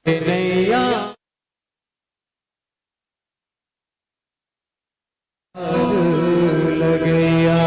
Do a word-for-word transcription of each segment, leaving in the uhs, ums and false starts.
नैया लगैया।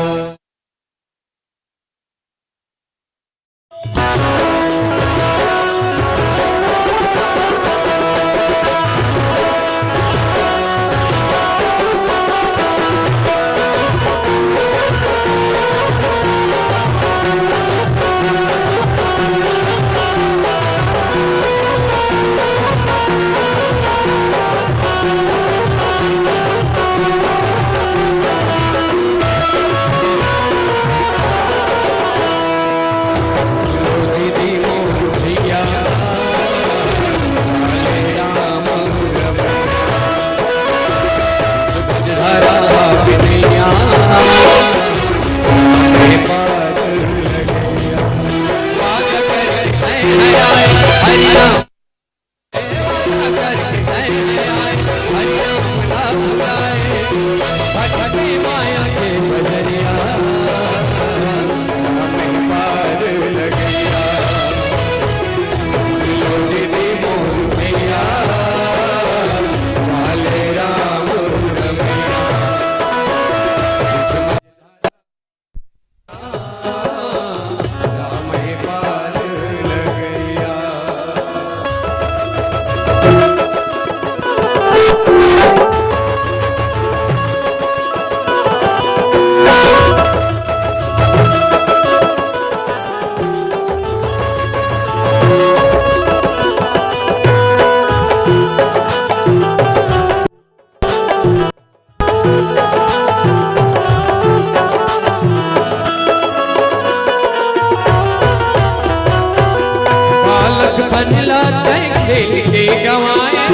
बालक बनला तैं खेल के गंवाए,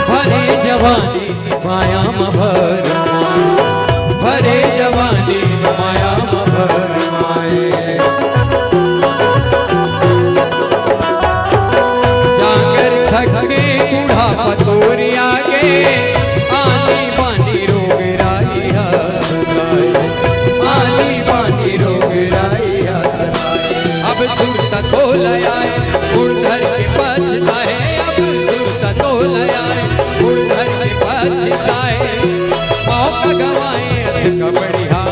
भरे जवानी माया म भर माए, भरे जवानी माया म भर माए। जांगर थके बुढ़ापा तोर आगे, आनी बानी रोग राई ह सताए, आनी बानी रोग राई ह सताए। अब सुरता तोला आए, मुड़ धर के पछताए, अब सुरता तोला आए, मुड़ धर के पछताए। मौका गंवाए अतका बढ़िया।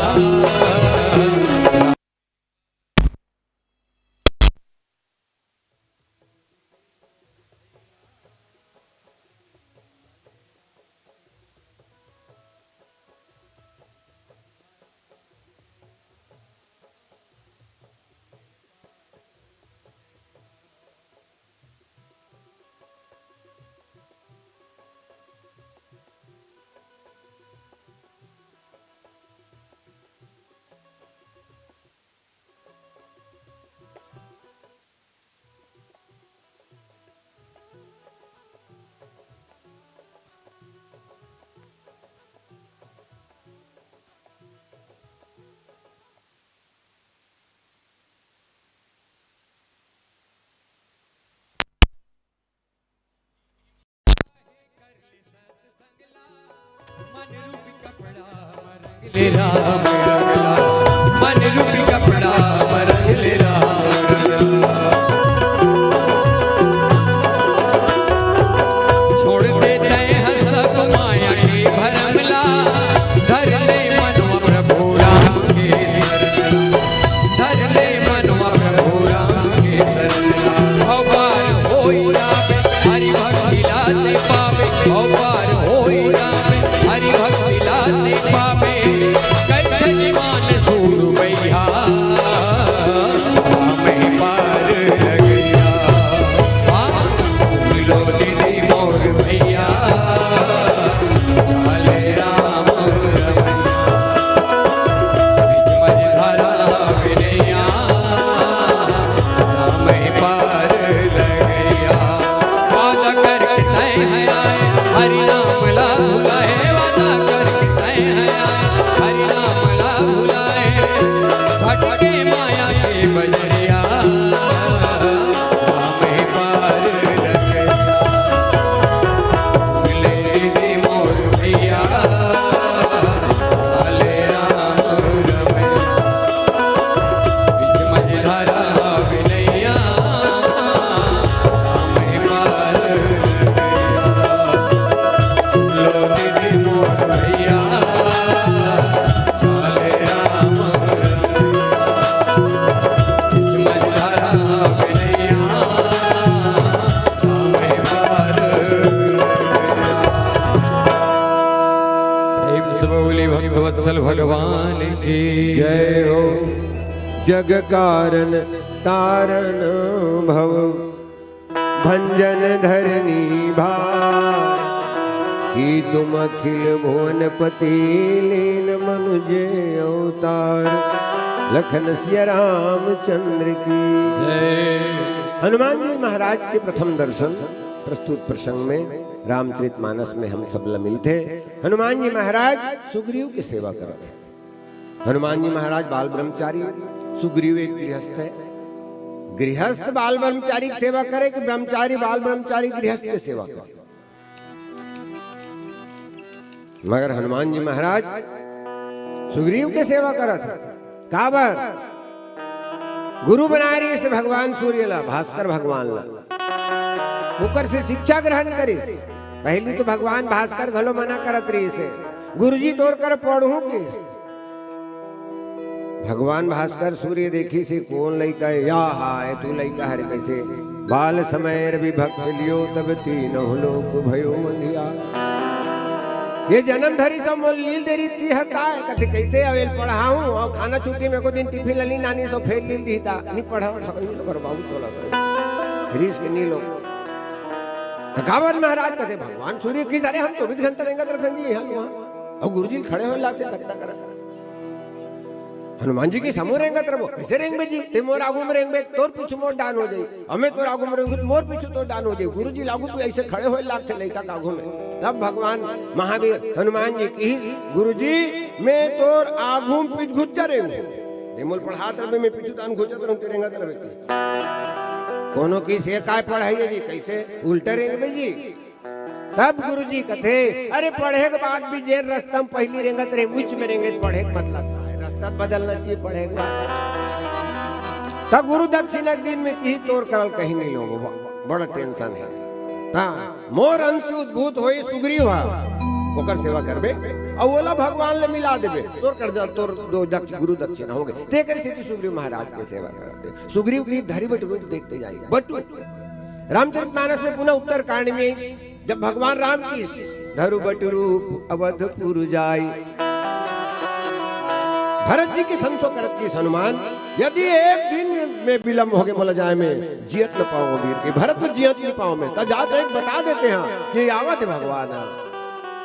ले राम रंगला, मन रूपी कपड़ा म रंग ले राम रंगला। छोड़ दे तैं ह सब माया के भरम ला, धर ले मनवा प्रभु राम के शरण ला। धर ले मनवा प्रभु राम के शरण ला। अउ पार होई जाबे, हरि भक्ति ला तैं पाबे। अउ पार होई जाबे, हरि भक्ति ला तैं पाबे। कइसे जीवा जय हो जग कारण तारण भव भंजन धरणी भार। कि तुम अखिल भुवनपति लीन मनुज अवतार। लखन सिया रामचंद्र की जय। हनुमान जी महाराज के प्रथम दर्शन प्रस्तुत प्रसंग में रामचरित मानस में हम सब ला मिलथे। हनुमान जी महाराज सुग्रीव के सेवा करत हे। हनुमान जी महाराज बाल ब्रह्मचारी, सुग्रीव एक गृहस्थ हे। गृहस्थ बाल ब्रह्मचारी के सेवा करे कि ब्रह्मचारी बाल ब्रह्मचारी गृहस्थ के सेवा करे? मगर हनुमान जी महाराज सुग्रीव के सेवा करत हे। काबर? गुरु बनाय रिहिस भगवान सूर्य ला, भास्कर भगवान ला। ओकर से शिक्षा ग्रहण करिस। पहिली तो भगवान भास्कर घलो मना करत रिहिस हे, "गुरुजी तोर कर पढ़हूं किस?" भगवान भास्कर सूर्य देखिस हे, "कोन लइका हे? या हा, ए तू लइका हरे कइसे?" बाल समय रवि भक्ष लियो, तब तीनहुं लोक भयो अंधियार। ये जनम धरिस अउ मोर लील दे रिहिस हे, ती हर काय? कथे, "कइसे अवेल पढ़ाहूं?" अउ खाना छुट्टी में एको दिन टिफिन ल नी लानिस अउ फेर लील दिही ता, "नी पढ़ाओ, सकल नी तो करो बाबू तोला तो।" रिहिस के नी लो। त काबर महाराज? कथे, "भगवान सूर्य किस, अरे हम चौबीस घंटा रेंगत रथन जी इहां उहां, अउ गुरुजी ल खड़े होय लागथे तख्ता करा।" हनुमान जी के समूह रेंगत रबो। "कइसे रेंगबे जी? ते मोर आगू में रेंगबे, तोर पीछू मोर डान हो जाई, अउ मैं तोर आगू में रेंगबे, मोर पीछू तोर डान हो जाई।" गुरुजी ल आगू भी अइसे खड़े होय लागथे लइका के आगू में। तब भगवान महावीर हनुमान जी किहिस, "गुरुजी, मैं तोर आगू में पीछू घुच्चा रेंगहूं। ते मोला पढ़ात रबे, मैं पीछू डान घुचत रहूं, ते रेंगत रबे।" कोनो किहिस, "ए काय पढ़ाई हे जी? कइसे उल्टा रेंगबे जी?" तब गुरुजी कथे, "अरे पढ़े के बाद भी जेन रस्ता म पहिली रेंगत रहे, उच में रेंगे, पढ़े के मतलब का हे? रस्ता बदलना चाहिए पढ़े के बाद।" त गुरु दक्षिणा के दिन में किहिस, "तोर करल कहीं नहीं लो बाबा, बड़ा tension हे।" हाँ, "मोर अंश उद्भूत होई सुग्रीव हा, ओकर सेवा करबे, अउ ओला भगवान ले मिला देबे, तोर कर जा, तोर दो दक्ष-, गुरु दक्षिणा होगे।" तेकर सेती सुग्रीव महाराज के सेवा करत हे। सुग्रीव के धरी बटु रूप देखते जाई। बटु रामचरितमानस में पुनः उत्तरकांड में जब भगवान राम किहिस, "धरु बटु रूप अवधपुर जाई।" भरत जी के संसो करत किहिस, "हनुमान, यदि एक दिन में विलंब होगे मोला जाय में, जियत न पावंव वीर के, भरत ल जियत नी पावंव मैं, त जात एक बता देते हां कि आवत हे भगवान ह।"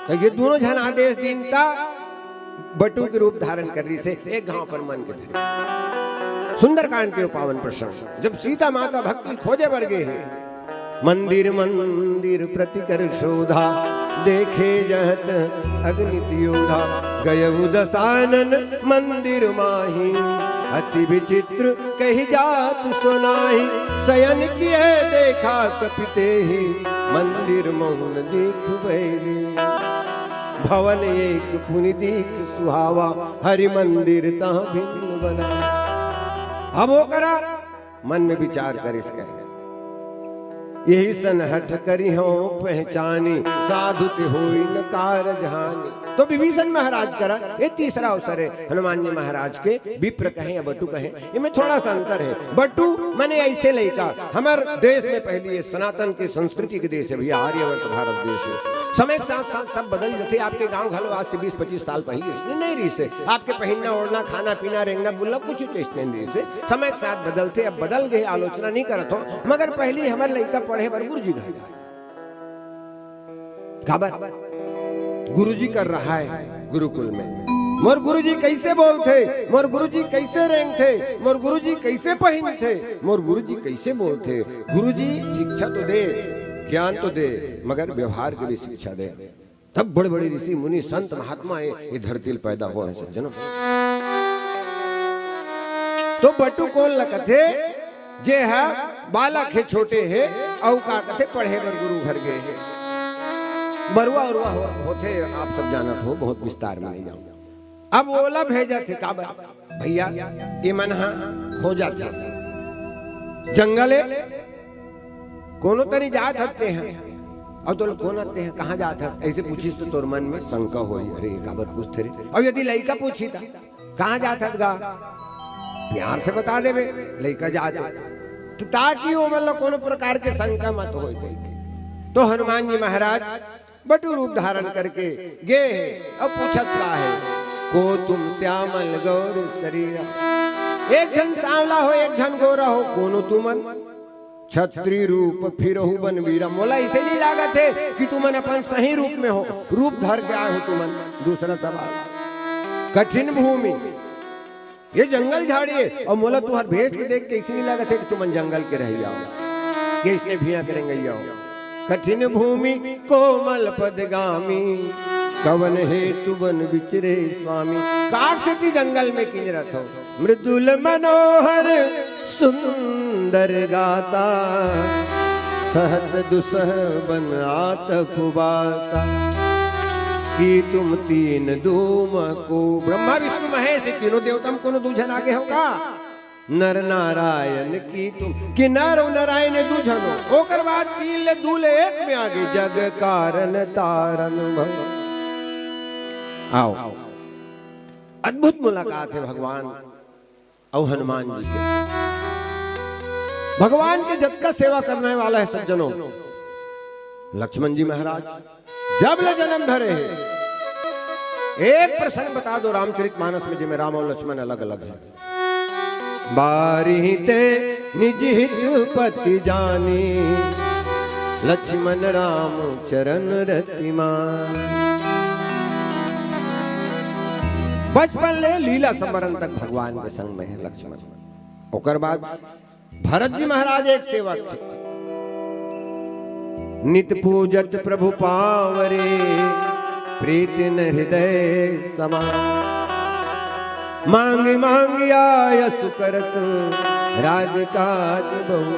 त ये दूनों झन आदेश दीन त बटु के रूप धारण कर रिहिस हे, एक घांव पर मन के धरे। सुंदरकांड के पावन प्रसंग, जब सीता माता भक्त ल खोजे बर गे हे, मंदिर मंदिर प्रति कर शोधा, देखे जहत अगणित योधा। गयउ दसानन मंदिर माही, अति विचित्र कहि जात सुनाही। सयन किए देखा कपि तेहि, मंदिर मौन देखि भय देहि। भवन एक पुनि दीख सुहावा, हरि मंदिर तहाँ भिन्न बनावा। अब ओकरा मन में विचार करिस कहे, "यहि सन हठ करिहौं पहचानी, साधु ते होई न कारज हानि।" तो विभीषण महाराज करा ये तीसरा अवसर हे हनुमान जी महाराज के। विप्र कहें या बटु कहें, इमे थोड़ा सा अंतर हे। बटु माने अइसे लइका, हमर देश में पहिली ये सनातन के संस्कृति के देश हे भइया, आर्यावर्त भारत देश हे। समय के साथ साथ सब बदल जथे। आपके गांव घलो आज से बीस पच्चीस साल पहिली अइसने नहीं रहिस हे। आपके पहिनना ओढ़ना, खाना पीना, रेंगना बुलना कुछ अइसने नहीं रहिस हे। समय के साथ बदलथे, अब बदल गे, आलोचना नहीं करत हों, मगर पहिली हमर लइका पढ़े बर गुरुजी घर जाय। काबर? गुरुजी कर रहाय गुरुकुल में। मोर गुरुजी कइसे बोलथे, मोर गुरुजी कइसे रेंगथे, मोर गुरुजी कइसे पहिनथे, मोर गुरुजी कइसे बोलथे। गुरुजी शिक्षा तो दे, ज्ञान तो दे, मगर व्यवहार के भी शिक्षा दे। तब बड़े-बड़े ऋषि मुनि संत महात्मा ये, ये धरती ल पैदा होय हे सज्जनों। तो बटु कोन ल कथे? जे ह बालक हे, छोटे हे, अउ का कथे, पढ़े बर गुरु घर गे हे। बरुआ उरुआ हो-, होथे, आप सब जानत हो, बहुत विस्तार में नहीं जाऊं। अब ओला भेजत हे काबर? भइया, ये मन ह खोजत हे जंगल ए, कोनो तरी जात हते हैं, अउ तोला कोन आते हैं, कहाँ जात हस? अइसे पूछिस तो तोर मन में शंका होई, "अरे, ये काबर पूछथे रे?" अउ यदि लइका पूछी त, "कहाँ जात हस गा?" प्यार से बता देबे, लइका जात हे। त ताकि ओमन ला कोनो प्रकार के शंका मत होय। तो हनुमान जी महाराज बटु रूप धारण करके गे हे, अब पूछत का हे? को तुम श्यामल गौर शरीरा। एक झन सांवला हो, एक झन गोरा हो, कोनो तुमन। छत्री रूप फिरहु बन बीरा। मोला ऐसे नहीं लागत हे कि तुमन अपन सही रूप में हो, रूप धर के आए हो तुमन। दूसरा सवाल, कठिन भूमि, ये जंगल झाड़ी हे, अउ मोला तुहर भेष ल देख के ऐसे नहीं लागत हे कि तुमन जंगल के रहइया हो, कि इसने भिया के रेंगइया हो। कठिन भूमि कोमल पदगामी, कवन हेतु बन बिचरे स्वामी। काग सेती जंगल में किंजरत हो। मृदुल मनोहर सुंदर गाता, सहत दुसह बन आत फुबाता। कि तुम तीन दूम को, ब्रह्मा विष्णु महेश तीनों देवता में कोनो दू झन आगे हो का? नर नारायण की तुम, कि नर अउ नारायण ये दू झन हो। ओकर बाद तीन ले दू ले एक में आगे, जग कारण तारण भव। आओ, अद्भुत मुलाकात हे भगवान अउ हनुमान जी के। भगवान के जतका सेवा करने वाला हे सज्जनों, लक्ष्मण जी महाराज जब ले जन्म धरे हे, एक प्रसंग बता दो रामचरित मानस में, जेमे राम अउ लक्ष्मण अलग अलग हे। बारिहि ते निज हित पति जानी, लक्ष्मण राम चरण रति मानी। बचपन ले लीला संवरण तक भगवान के संग में हे लक्ष्मण। ओकर बाद भरत जी महाराज एक सेवक हे। नित पूजत प्रभु पाँव रे, प्रीति न हृदय समा। माँगि माँगि आयसु करत, राजकाज बहु।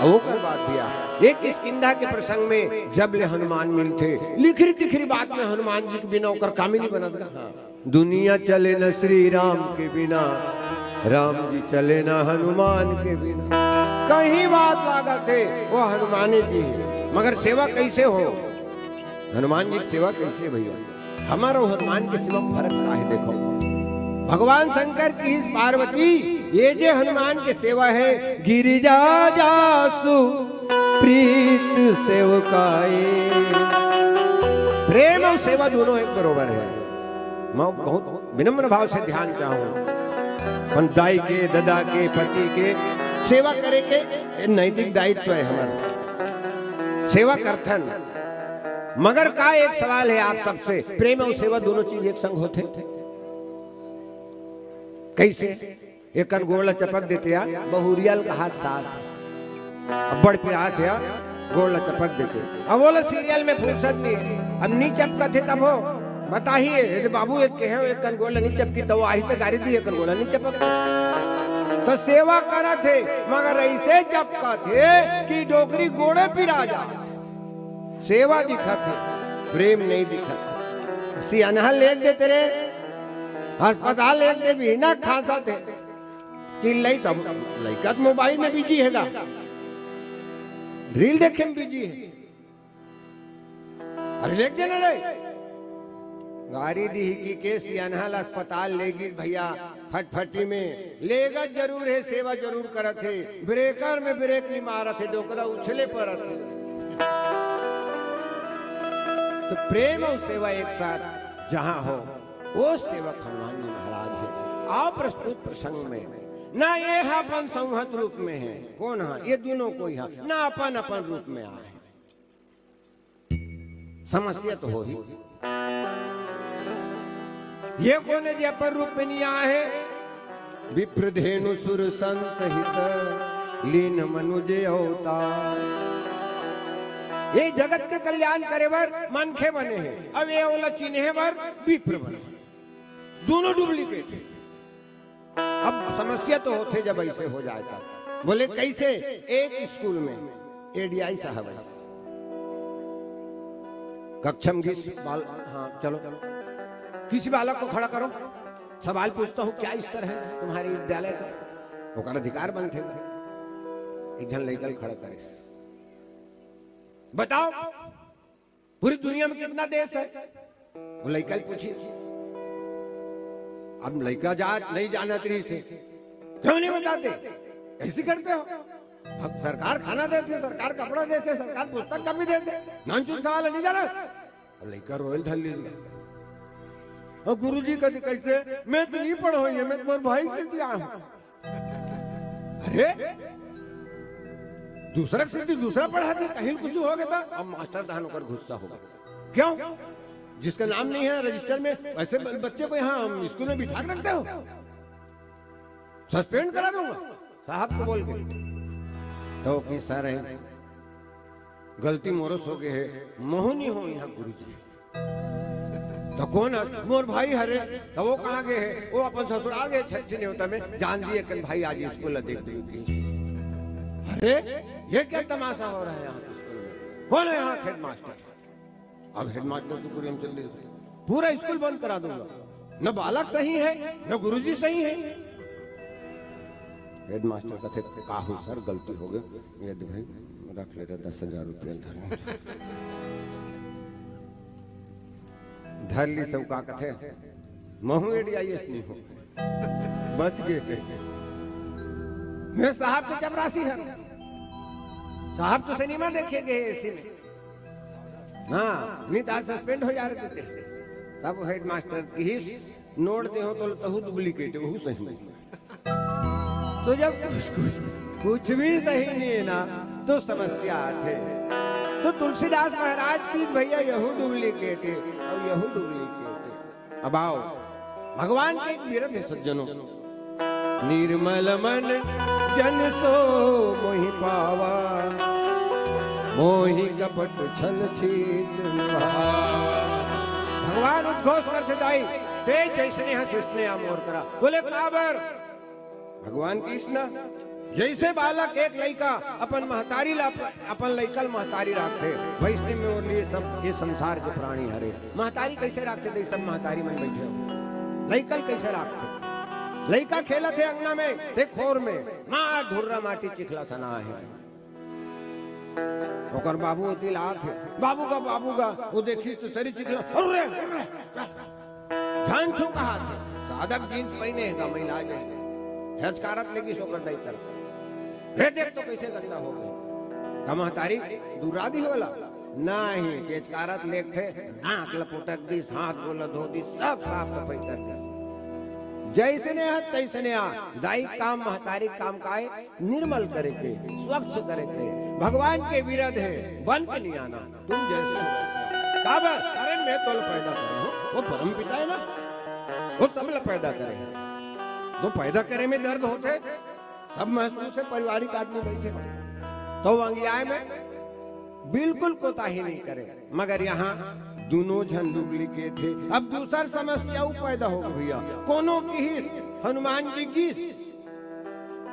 अउ ओकर बाद भैया, एक किष्किंधा के प्रसंग में जब ले हनुमान मिलथे, लिखरी तिखरी बात में हनुमान जी के बिना ओकर काम ही नहीं बनत गा। हाँ। दुनिया चले न श्री राम के बिना, राम जी चले न हनुमान के बिना। कहीं बात लागत हे, वो हनुमाने जी हे। मगर सेवा कैसे हो? हनुमान जी के सेवा कैसे भैया? हमर अउ हनुमान के सेवा में फर्क का हे? देखो, भगवान शंकर किहिस पार्वती, ये जे हनुमान के सेवा हे, गिरिजा जासु प्रीत सेवकाई। प्रेम अउ सेवा दोनों एक बरोबर हे। मैं बहुत विनम्र भाव से ध्यान चाहूँ, अपन दाई के, ददा के, पति के सेवा करे के, ये नैतिक दायित्व हे हमर। सेवा करथन, मगर का एक सवाल हे आप सबसे, प्रेम अउ सेवा दोनों चीज एक संग होथे? कैसे? एक कन गोड़ ला चपक देथे या, बहुरिया ल कहात सास। अब्बड़ पिरात हे या, गोड़ ला चपक देथे। अब वो ला सीरियल में फुर्सत नहीं हे, अब नहीं चपकत हे तब हो बताही हे, यदि बाबू ये कहे हो, एक कन गोड़ ला नहीं चपकी, तो वो आही तो गारी दी, एक कन गोड़ ला नहीं चपक। तो सेवा करत हे, मगर ऐसे चपकत हे कि डोकरी गोड़े पिरा जात। सेवा दिखत हे, प्रेम नहीं दिखत हे। सियानहा लेग देते रे, अस्पताल लेग दे, बिना खांसत हे। चिल्लाई तब लइका तो मोबाइल में बिजी हे गा, रील देखे में बिजी हे। अरे लेग देना रे। गारी दी कि के सियानहा ला अस्पताल लेगी भैया, फटफटी में लेगत जरूर हे, सेवा जरूर करत हे, ब्रेकर में ब्रेक नहीं मारत हे, डोकरा उछले परत हे। तो प्रेम अउ सेवा एक साथ जहां हो, वो सेवक हनुमान जी महाराज हे। आओ प्रस्तुत प्रसंग में, ना ये हा अपन संहत रूप में हे, कोन हा? ये दोनों कोई हा, ना अपन अपन रूप में आए। समस्या तो होही। ये कोन हे जे अपन रूप में नहीं आए हे? विप्र धेनु सुर संत हित, लीन मनुज अवतार। ये जगत के कल्याण करे बर मनखे बने हे, अब ये ओला चिन्हे बर विप्र बने, दोनों डुप्लीकेट हे। अब समस्या तो होथे जब ऐसे हो जाए तब। बोले कैसे? एक स्कूल में एडीआई साहब हे, कक्षा में किसी बाल, हाँ चलो, किसी बालक को खड़ा करो, सवाल पूछता हूँ, क्या स्तर है तुम्हारे विद्यालय का? ओकर अधिकार बनथे। एक झन लइका ल खड़ा करिस, बताओ पूरी दुनिया में कितना देश है? वो लइका ल पूछिस। अब लइका जात नहीं जानत रहिस हे, क्यों नहीं बताते, ऐसे करते हो? अब सरकार खाना देथे, सरकार कपड़ा देथे, सरकार पुस्तक कॉपी देथे, नानचुन सवाल नहीं जाना। अब लइका रोयल धर लीस। अउ गुरुजी कथे, "कइसे? मैं तो नइ पढ़ों, ये मैं तुम्हारे भाई से दिया हूँ।" अरे, दूसरा के सेती दूसरा पढ़ाथे, कहीं कुछ हो गया था, अब मास्टर तहन ओकर गुस्सा होगे। क्यों? जिसका नाम नहीं है रजिस्टर में, वैसे ब-, बच्चे को यहाँ स्कूल में बिठा के रखते हो? सस्पेंड करा दूंगा साहब को बोल के। तो कि सर है, गलती मोरो से होगे हे, महूँ नइ हों यहाँ गुरुजी। तो कोन हे? मोर भाई हरे। तो वो कहाँ गे हे? वो अपन ससुराल गे छट्ठी नेवता में, जान दिए कन भाई आज स्कूल ला देख देख के। अरे, ये क्या तमाशा हो रहा है यहाँ स्कूल में? कोन हे यहाँ हेडमास्टर? अब हेडमास्टर की पूरी हम चल रही है। पूरा स्कूल बंद करा दूंगा। न बालक सही है, न गुरुजी सही है। हेडमास्टर कथे, "का हो सर, गलती होगे। ये दे भाई, रख ले रे दस हजार रुपया धर।" धर ली सब, का कथे, "महूँ एडी आईएएस नइ हों।" बच गे ते। मैं साहब के चपरासी हँव। साहब तो सिनेमा देखे गे एसी में। हाँ, नइ तो आज सस्पेंड हो जा रहे थे। तब हेडमास्टर किहिस, "नोट देहूँ तो तहूँ डुप्लीकेट, वहू सही नहीं।" तो जब कुछ, कुछ, कुछ भी सही नहीं है ना, तो समस्या आथे। तो तुलसीदास महाराज किहिस, "भैया, यहू डुप्लीकेट है अउ यहू डुप्लीकेट है।" अब आओ, भगवान के एक बिरध है सज्जनों, "निर्मल मन जन सो मोहि पावा, मोहि कपट छल छीत लुभावा।" भगवान उद्घोष करथे, "दाई, तें जइसने हस वइसने आ मोर करा।" बोले, "काबर?" भगवान कृष्ण, जइसे बालक एक लइका अपन महतारी ला, अपन लइका ल महतारी राखथे, वइसने मोर लिए सब ये संसार के प्राणी हरे। महतारी कइसे राखथे? त सब महतारी मन बइठे हो। लइका ल कइसे राखथे? लइका खेलत हे अंगना में, ते खोर में, मार धुर्रा माटी चिखला सना हे। ओकर बाबू ओती ल आथे, "बाबू गा, बाबू गा।" वो देखिस तो सरी चिखला, "अरे, अरे, झन छू," कहाथे। सादक जींस पहिने हे गा, महिला जे हेचकारत लेगिस ओकर दाई तरफ, "हे देख तो कइसे गंदा हो गे।" त महतारी दुर्रा दिस ओला? नहीं, चेचकारत लेगथे, नाक ल पुटक दिस, हाथ गोड़ ल धो दिस, सब साफ सफाई कर दिस। जइसने हस तइसने आ, दाई काम, महतारी काम काय? निर्मल करे के, स्वच्छ करे के, भगवान के बिरध हे, बन के नइ आना, तुम जैसे हो वैसे। काबर? अरे मैं तोला पैदा करे हँव, वो परम पिता हे ना, वो सब ला पैदा करे हे। तो पैदा करे में दर्द होथे, सब महसूस हे, पारिवारिक आदमी बइठे हे। तो वो अंगियाय में बिल्कुल कोताही नइ करे, मगर यहाँ दूनों झन डुप्लीकेट हे। अब दूसर समस्या अउ पैदा होगे भैया, कोनो किहिस हनुमान जी गिस,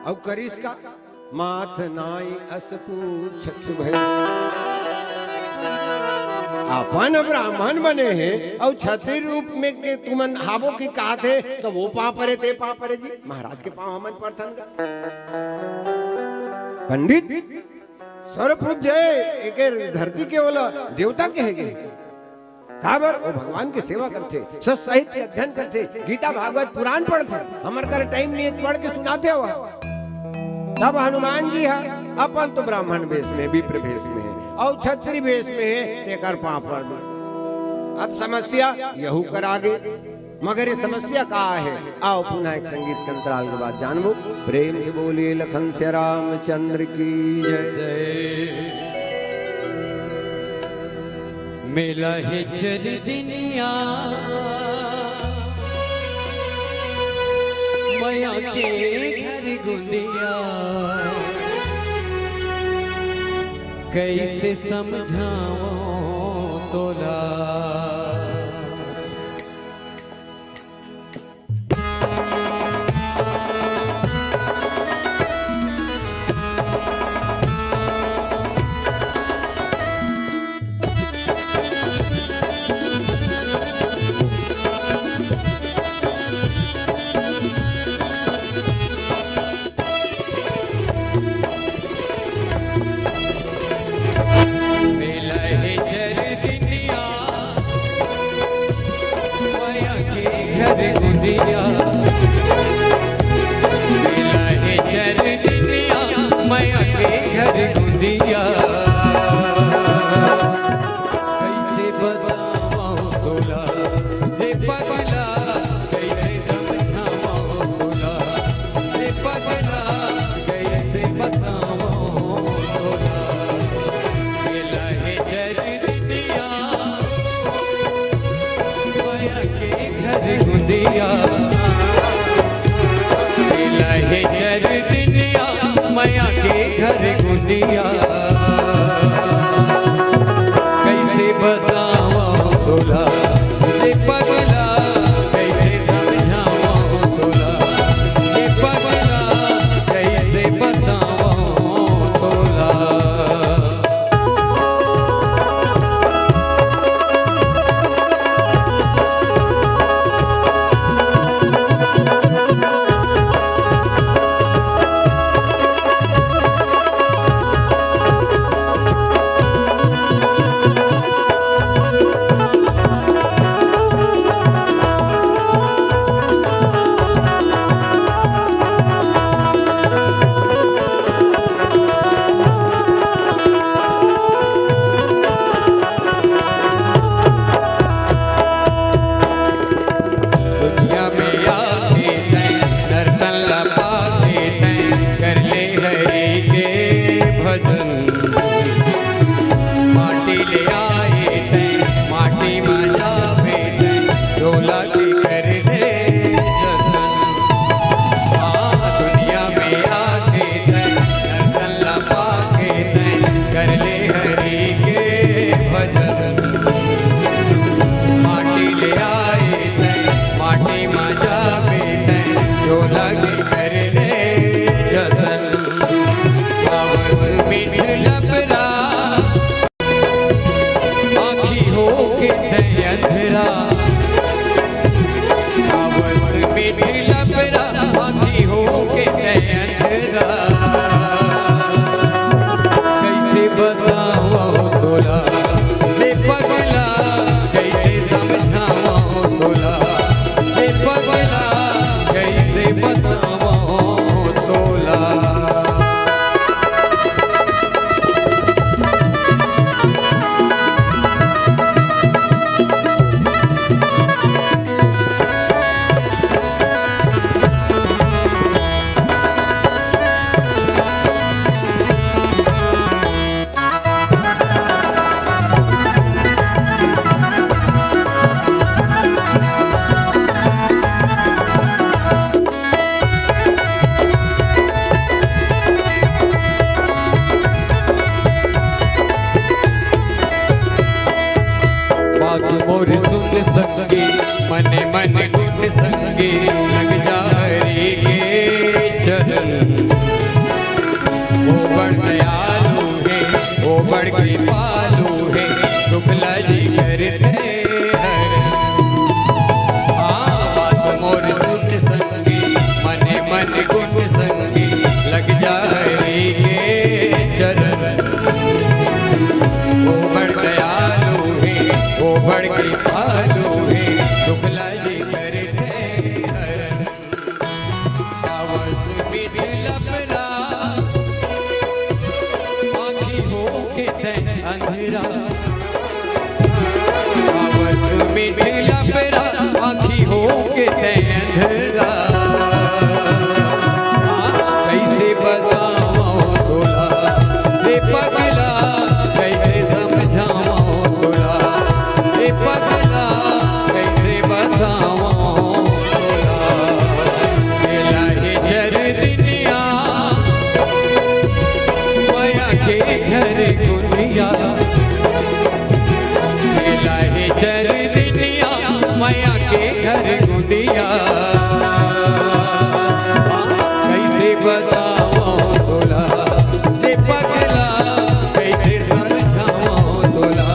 अउ करिस का? माथ नाई अस पूछत भय। अपन ब्राह्मण बने हे अउ छत्री रूप में के तुमन हावो कि काथे, त वो पाँव परे, ते पाँव परे जी, महाराज के पाँव हमन परथन का? पंडित, सर्वरूप जय, एके धरती के ओला देवता कहे गे। काबर? वो भगवान के सेवा करथे, सत साहित्य के अध्ययन करथे, गीता भागवत पुराण पढ़थे। हमर कर टाइम नइ हे, पढ़ के सुनाथे हव। तब हनुमान जी ह अपन तो ब्राह्मण वेश में, विप्र वेश में हे, अउ छत्री वेश में हे, तेकर पाँव पर दे। अब समस्या यहू कर आगे, मगर ये समस्या का हे? आओ पुनः एक संगीत के अंतराल के बाद जानबो। प्रेम से बोलिए लखन सिया रामचंद्र की जय। जय। मेला हे चर दिनिया, मया के घर गुंदिया, कइसे समझावं तोला। दुनिया, मया के घर गुंदिया, कइसे बतावंव तोला, ए पगला, कइसे समझावंव तोला, ए पगला, कइसे बतावंव तोला। दुनिया में आके तैं, दर्शन ला पाके तैं, कर ले हरि के भजन। माटी ले आए तैं, माटी म जाबे तैं, डोला के कर दे जतन। हाँ, दुनिया में आके तैं, दर्शन ला पाके तैं, कर ले हरि के भजन। माटी ले आए तैं, माटी म जाबे तैं, डोला के कर दे जतन। आवत मीठ लबरा, आँखी होके तैं अंधरा। आवत मीठ लबरा, आँखी होके तैं अंधरा। कइसे बतावंव तोला, ए पगला, कइसे समझावंव तोला, ए पगला, कइसे बतावंव तोला। बात मोर सुन संगी, मने मन गुण संगी, लग जा हरि के चरण। ओ बड़ दयालु हे, ओ बड़ कृपालु हे, दुख ला जी करथे हरण। हाँ, बात मोर सुन संगी, मने मन गुण संगी, लग जा हरि के चरण। ओ बड़ दयालु हे, ओ बड़ कृपालु हे, दुख ला जी करथे हरण। आवत मीठ लबरा, आँखी होके तैं अंधरा। आवत मीठ लबरा, आँखी होके तैं अंधरा। कइसे बतावंव तोला, ए पगला, कइसे समझावंव तोला, ए पगला, कइसे बतावंव तोला। ए लाहे चर दुनिया, मया के घर गुंदिया। ए लाहे चर दुनिया, मया के घर गुंदिया। कइसे बतावंव तोला, ए पगला, कइसे समझावंव तोला,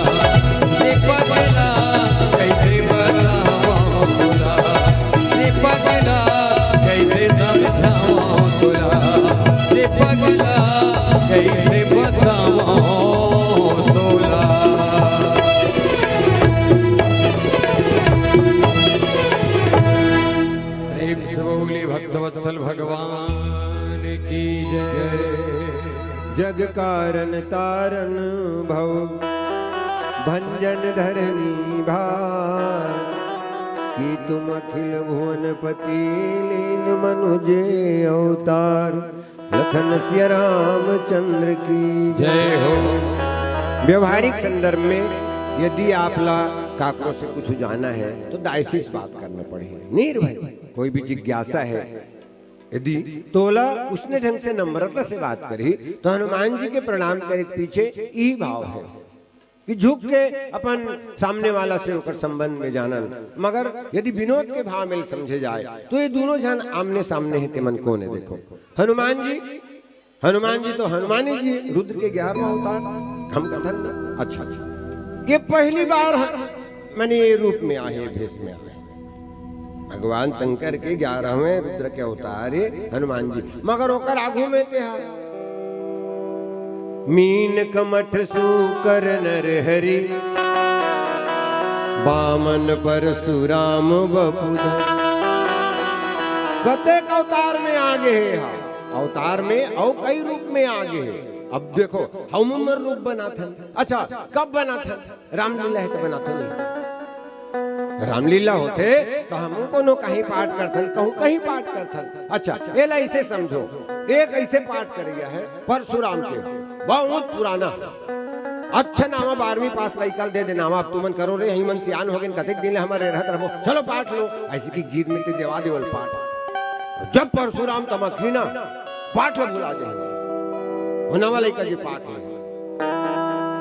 ए पगला, कइसे बतावंव तोला, ए पगला, कइसे समझावंव तोला, ए पगला, कइसे बतावंव तोला। प्रेम से बोली भक्तवत्सल भगवान की जय। जग कारण तारण भव भंजन धरनी भार, कि तुम अखिल भुवन पति लीन मनुजे अवतार। लखन सिया रामचंद्र की जय हो। व्यवहारिक संदर्भ में यदि आप ला काकरो से कुछ जाना है तो दाई से बात करना पड़ही। नीर भाई, कोई भी जिज्ञासा है यदि तोला उसने ढंग से नम्रता से बात करही, तो हनुमान जी के प्रणाम करे के पीछे यही भाव है कि झुक के अपन सामने वाला से ओकर संबंध में जानन। मगर यदि विनोद के भाव में समझे जाए, तो ये दोनों जन आमने सामने हैं, तेमन कोन है? देखो, हनुमान जी, हनुमान जी तो हनुमानी जी, रुद्र के ग्यारहवाँ अवतार, हम कथन ना। अच्छा, अच्छा, ये पहली बार है, माने ये रूप में आए, ये भेष में आए। भगवान शंकर के ग्यारहवें रुद्र के अवतार ये हनुमान जी, मगर ओकर आगू में ते हा मीन कमठ सूकर नर हरि, बामन परशुराम बपुधा। कतेक अवतार में आगे हे हा, अवतार में अउ कई रूप में आगे हे। अब देखो, हम उमर रूप बनाथन। अच्छा, कब बनाथन? रामलीला हे त बनाथन नहीं। रामलीला होथे त हम कोनो कहीं पाठ करथन, कहूँ कहीं पाठ करथन। अच्छा, एला ऐसे समझो, एक ऐसे पाठ करइया हे परशुराम के, बहुत पुराना। अच्छा नावा बारहवीं पास लइका ल दे दे नावा, अब तुमन करो रे, यही मन सियान हो गए, कतेक दिन ले हमर रहत रहो, चलो पाठ लो, ऐसे की जीत में ते देवा देवल पाठ। जब परशुराम तमकही ना, पाठ ल भुला जाए, वो नावा लइका जी पाठ ले।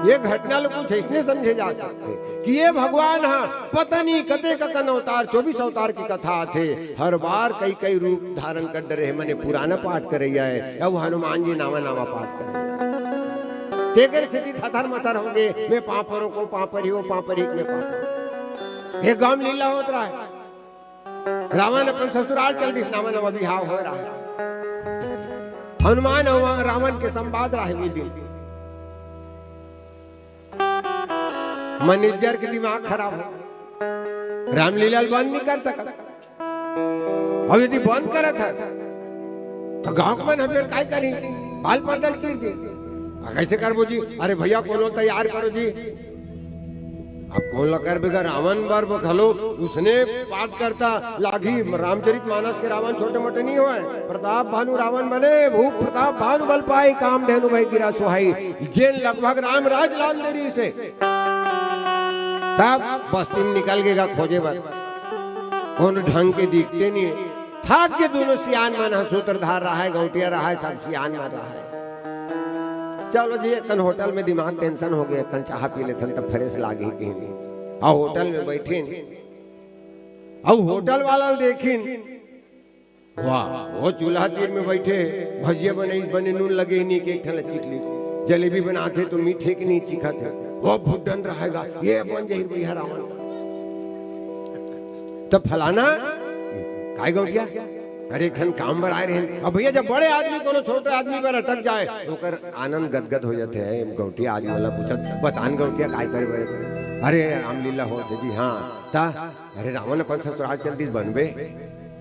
ये घटना ल कुछ ऐसने समझे जा सकथे कि ये भगवान हा पता नहीं कतेक अकन अवतार, चौबीस अवतार की कथा आथे, हर बार कई कई रूप धारण कर डरे हे। मने पुराना पाठ करइया हे, अब हनुमान जी नावा नावा पाठ करइया हे। तेकर सेती थथर मथर होगे, मैं पाँव परो को पाँव परी, वो पाँव परी, मैं पाँव परी। ये गांव लीला होत रहा है। रावण अपन ससुराल चल दिस, नावा नावा बिहाव होय रहा है। हनुमान अउ रावण के संवाद रहा है वो दिन। मैनेजर के दिमाग खराब हो, रामलीला ल बंद नहीं कर सकत। अब यदि बंद करत हे त गांव के मन ह फेर काय करही? बाल पर्दा ल चीर दे। आ, कैसे करबो जी? अरे भैया, कोनो तैयार करो जी। अब कोन ल करबे गा? रावण बर घलो उसने पाठ करता लागी। रामचरित मानस के रावण छोटे मोटे नहीं होय। प्रताप भानु रावण बने, भूप प्रताप भानु बल पाई, कामधेनु भय गिरा सुहाई। जेन लगभग राम राज लान दे रही से। तब बस्ती में निकल गेगा खोजे बर, कोन ढंग के दिखते नहीं। थाक के दोनों सियान मन ह, सूत्रधार रहा है, गौटिया रहा है, सब सियान मन रहा है। चलो जी, एकन होटल में दिमाग टेंशन हो गया, एकन चाह पी लेथन तब फ्रेश लागी कहीं। अउ होटल में बैठिन, अउ होटल वाला ल देखिन, वाह, वो चूल्हा तीर में बैठे, भजिया बने, बने नून लगे ही नहीं कि एक ठन ल चीख ली। जलेबी बनाथे तो मीठे कि नहीं चीखत हे, वो भुड्डन रहेगा, ये बन जाही भैया रावण। तब फलाना, काय गौटिया, अरे एक ठन काम बर आए रहे। अब भैया, जब बड़े आदमी कोनो छोटे आदमी बर अटक जाए, तो ओकर आनंद गदगद हो जाथे। गौटिया आज मोला पूछत, बतान गौटिया, काय करे बर? अरे रामलीला होत हे जी। हाँ, ता अरे रावण अपन ससुराल चल दिस बनबे।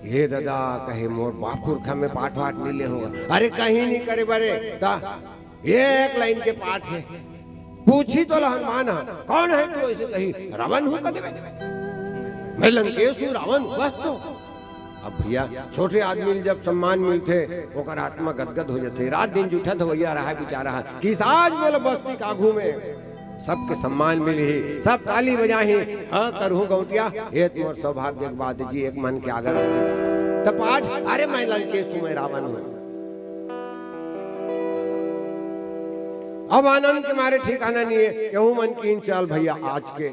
ये दादा कहे, मोर बाप पुरखा में पाठ वाठ नहीं ले होगा। अरे कहीं नहीं करे बरे, ता एक लाइन के पाठ है। पूछी तो हनुमान हा, कौन है तू? ऐसे कही, रावण हूँ कह देबे। मैं लंकेश हूँ, रावण हूँ, बस तो। अब भैया, छोटे आदमी ल जब सम्मान मिलथे, ओकर आत्मा गदगद हो जाथे। रात दिन जुठत होइया रहा है बेचारा, किस आज मोला बस्ती के आगू में सबके सम्मान मिलही, सब ताली बजाही। हाँ करहूँ गौटिया, ये तो मोर सौभाग्य के बात जी, एक मन के आगर हो गया। तब आज, अरे मैं लंकेश हूँ, मैं रावण हूँ। अब आनंद के मारे ठिकाना नहीं है, केहू मन की चाल भैया, आज के,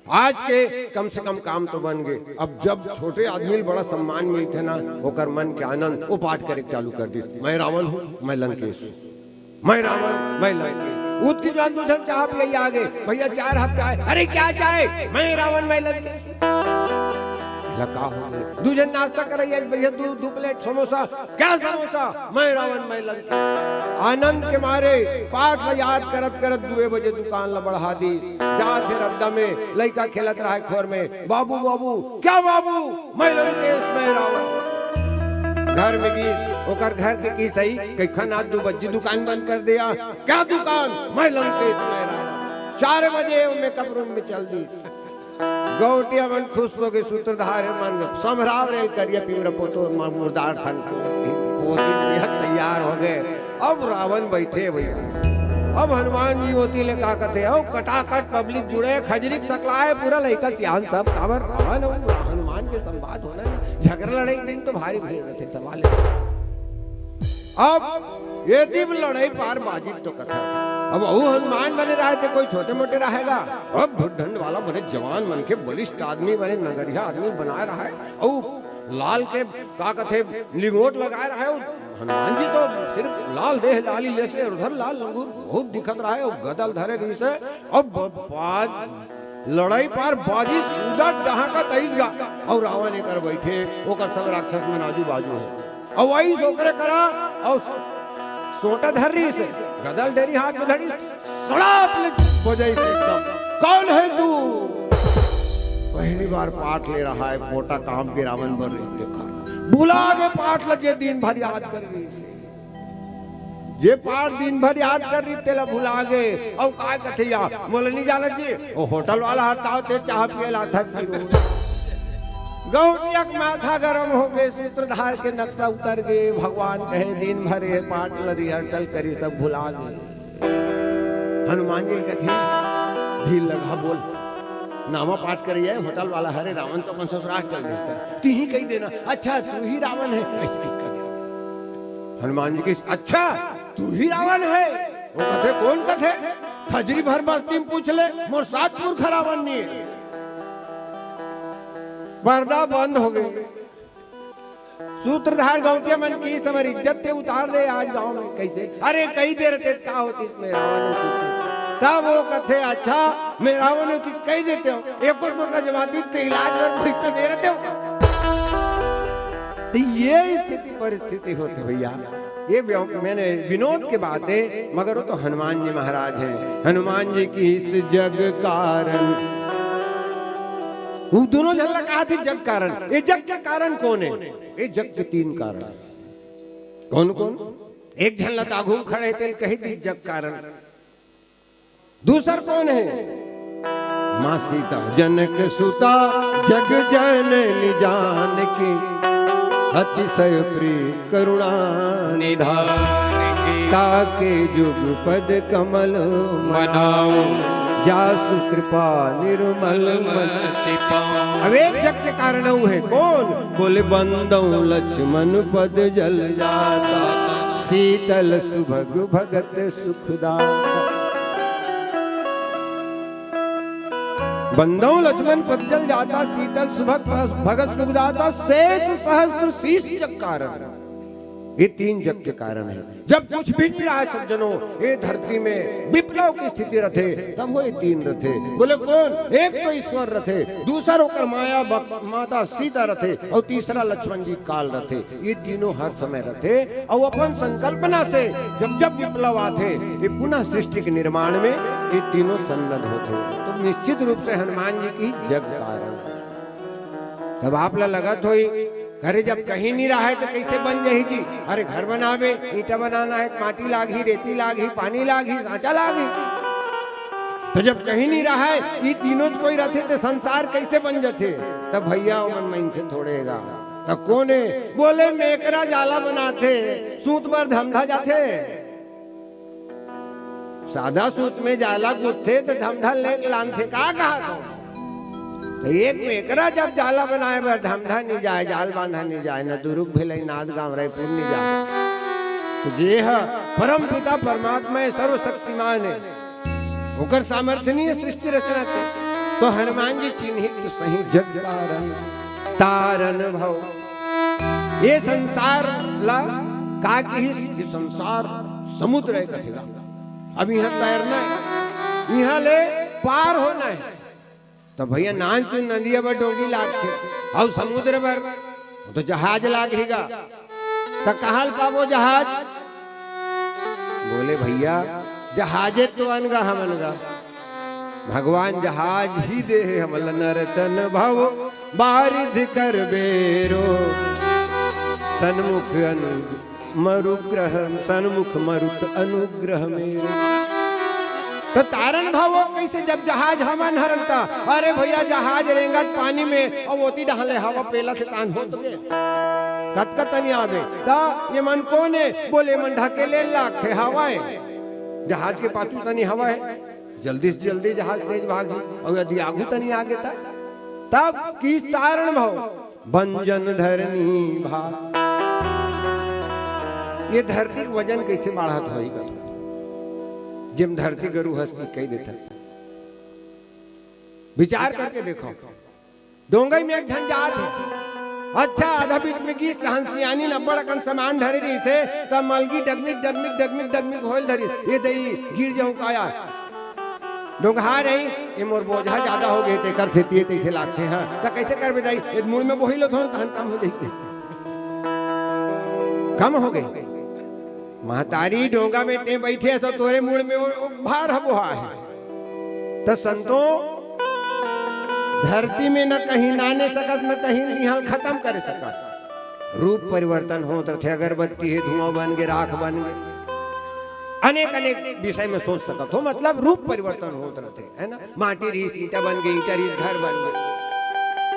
आज के कम से कम काम तो बन गए। अब जब छोटे आदमी ल बड़ा सम्मान मिलथे ना, ओकर मन के आनंद, वो पाठ करे चालू कर दिस, मैं रावण हूँ, मैं लंकेश हूँ, मैं रावण, मैं लंकेश। उतकी जान दू झन चाह पिए आ गए, भैया चार हफ्ता है, अरे क्या चाय, मैं रावण, मैं लंकेश। लका हो गए। दू झन नाश्ता करे, भैया दू, दू प्लेट समोसा, क्या समोसा? मैं रावण, मैं लंकेश। आनंद के मारे पाठ ला याद करत करत दुए बजे दुकान ला बढ़ा दी। जात हे रद्दा में, लइका खेलत रहा है खोर में, बाबू, बाबू, क्या बाबू? मैं लंकेश, मैं रावण। घर में गीस, ओकर घर के की सही, कखन आज दू बजे दुकान बंद कर दिया। क्या दुकान? मैं लंकेश, मैं रावण। चार बजे वो मेकअप रूम में चल दी। गौटिया मन खुश हो गए, सूत्रधार मन संभराव रेल करिया पीमरा पोतो म-, मुर्दार संग पोती भैया तैयार हो गए। अब रावण बैठे भैया, अब हनुमान जी होती ले का कथे, "ओ कटाकट पब्लिक जुड़े, खजरी के सकलाए पूरा लइका सियान सब काबर रावण हो।" हनुमान के संवाद होना है ना। झगरा लड़ई के दिन तो भारी भीड़ रहिथे, सवाल हे। अब ये दिन लड़ई पार बाजी तो कथा। अब वो हनुमान बने रहे थे, कोई छोटे मोटे रहेगा। अब भुजदंड वाला बने, जवान मन के, बलिष्ठ आदमी बने, नगरिया आदमी बनाए रहे। अउ लाल के का कथे, लिंगोट लगाए रहे। अउ हनुमान जी तो सिर्फ लाल देह, लाली लेसे, अउ उधर लाल लंगूर बहुत दिखत रहे। अउ गदा ल धरे रहिसे। अब ब-, पार लड़ई पार बाजी, उदर डहाका तइस गा। अउ रावण एकर बइठे, ओकर सब राक्षस मन आजू बाजू हे। अउ वही ओकरे करा, अउ सोटा धर रहिसे, गदा ल डेरी हाथ में धरिस, सड़ाप ले बजइस एकदम। "कौन है तू?" पहली बार पाठ ले रहा है, पोटा काम के रावण बन रही, देखा। भुला गे पाठ ल, जे दिन भर याद करे रहिसे। जे पाठ दिन भर याद करे रहिस, तेला भुला गे। अउ काय कथे या, "मोला नहीं जानत जी, वो होटल वाला हर ताव ते चाह पिए ला थक गिरो।" गौंटिया के माथा गरम हो गे, सूत्रधार के नक्शा उतर गे। भगवान कहे, "दिन भर ये पाठ ल rehearsal करिस, सब भुला गे।" हनुमान जी कथे, "धीर लगा बोल, नावा पाठ करे हे, होटल वाला हरे, रावण तो अपन ससुराल चल देता, तिही कही देना, अच्छा तू ही रावण है, ऐसे कही कर।" हनुमान जी कहे, "अच्छा तू ही रावण है?" वो कथे, "कौन कथे? खजरी भर बस्ती में पूछ ले, मोर सात पुरखा रावण नहीं है।" पर्दा बंद हो गई। सूत्रधार गौंटिया मन कहिस, "हमर इज्जत ते उतार दे आज गांव में।" "कैसे?" "अरे कही दे रहिते त का होतिस, मैं रावण हों।" तब वो कथे, "अच्छा मैं रावण हों कि कही देते हो, एको टोटा जमाती ते इलाज बर पैसा दे रहिते हो।" तो ये स्थिति परिस्थिति होथे भैया। ये व्य-, मैंने विनोद के बात हे, मगर वो तो हनुमान जी महाराज हैं। हनुमान जी कहिस जग कारण, वो दोनों झन ला कहा थे जग कारण। ये जग के कारण कौन हे? ये जग के तीन कारण। कौन कौन? एक झन ला त आघू म खड़े हे, तेला कही दी जग कारण। दूसर कौन हे? माँ सीता जनक सुता, जग जननी जानकी, अतिशय प्रिय करुणा निधान की। ताके जुग पद कमल मनाऊ, जासु कृपा निर्मल मति पाऊ। अब एक जग के कारण वो हे, कौन? बोले बंदौ लक्ष्मण पद जल जाता, सीतल सुभग भगत सुखदाता। बंदौ लक्ष्मण पद जल जाता, सीतल सुभग भगत सुखदाता, शेष सहस्त्र शीश जग कारण। ये तीन जग के कारण हे। जब कुछ भी नहीं रहा सज्जनों, ये धरती में विप्लव की स्थिति रथे, तब वो ये तीन रथे। बोले कौन? एक तो ईश्वर रथे, दूसर ओकर माया ब-, माता सीता रथे, अउ तीसरा लक्ष्मण जी काल रथे। ये तीनों हर समय रथे, अउ अपन संकल्पना से जब जब विप्लव आथे, ये पुनः सृष्टि के निर्माण में ये तीनों सन्नद्ध होथे। तो निश्चित रूप से हनुमान जी कहिस जग कारण। तब आप ला लगत होही, अरे जब कहीं नहीं रहा है तो कैसे बन जाही जी? अरे घर बनाबे, ईंटा बनाना है तो माटी लागही, रेती लागही, पानी लागही, सांचा लागही। तो जब कहीं नहीं रहा है, ये तीनों च कोई रथे तो संसार कैसे बन जथे? तब भैया ओमन मन से थोड़े गा। तो कोने बोले मेकरा जाला बनाथे, सूत बर धमधा जाथे। सादा सूत में जाला गुथथे त धमधा लेके लानथे, का कहा तो? तो एक मेकरा जब जाला बनाए बर धमधा नहीं जाए, जाल बांधा नहीं जाए, न दुरुग भिलई, नांदगांव, रायपुर नहीं जाए, तो जे ह परम पिता परमात्मा हे, सर्वशक्तिमान हे, ओकर सामर्थ्य नहीं हे सृष्टि रचना के, तो हनुमान जी चिन्हित सही जग तारन, तारन भव। ये संसार ला का किहिस कि संसार समुद्र हे कथे गा। अब इहाँ तैरना हे, इहाँ ले पार होना हे। त भैया नानचुन नदिया बर डोंगी लागथे, अउ समुद्र बर त जहाज लागही गा। त कहाँ ल पाबो जहाज? बोले भैया जहाजे तो अन गा हमन गा। भगवान जहाज ही दे हे हमला, नर तन भव बारिधि कर बेरो, सन्मुख अनु मरुग्रह, सन्मुख मरुत अनुग्रह मेरो। त तारन भव कइसे, जब जहाज हमन हरन त, अरे भैया जहाज रेंगत पानी में अउ ओती डहन ले हवा पेलत हे तान होत गे। कतका तनी आबे। त ये मन कोन हे? बोले मन ढकेले लागथे हवा हे। जहाज के पाछू तनी हवा हे, जल्दी से जल्दी जहाज तेज भागही, अउ यदि आगू तनी आगे त, तब किहिस तारन भव। भंजन धरनी भार। ये धरती के वजन कइसे बाढ़त होही कथो, जेम धरती गरु हस कि कहि देथस। विचार करके देखो, डोंगई में एक झन जात हे, अच्छा, आधा बीच में गिस, तहन सियानी न अब्बड़ अकन सामान धरे रहिसे, त मलगी डगमिग, डगमिग, डगमिग, डगमिग होय ल धरिस। ए दई, गिर जाहूं का यार। डोंगहा रही, ए मोर बोझा जादा हो गे, तेकर सेती ए तइसे लागथे, हां। त कइसे करबे दई? ए मुड़ में बोही ल थोरन, तहन कम हो जाही। कम हो गे। महतारी, डोंगा में तें बइठे हस, तोरे मुड़ में ओ, ओ भार ह बोहा हे। त संतो, धरती में न कहीं नाने सकस, न कहीं इहां ल खतम करे सकस। रूप परिवर्तन होत रथे, अगरबत्ती हे, धुआं बन गे, राख बन गे, अनेक अनेक विषय में सोच सकत हो, मतलब रूप परिवर्तन होत रथे, है ना? माटी रहिस, ईंटा बन गे, ईंटा रहिस, घर बन गे,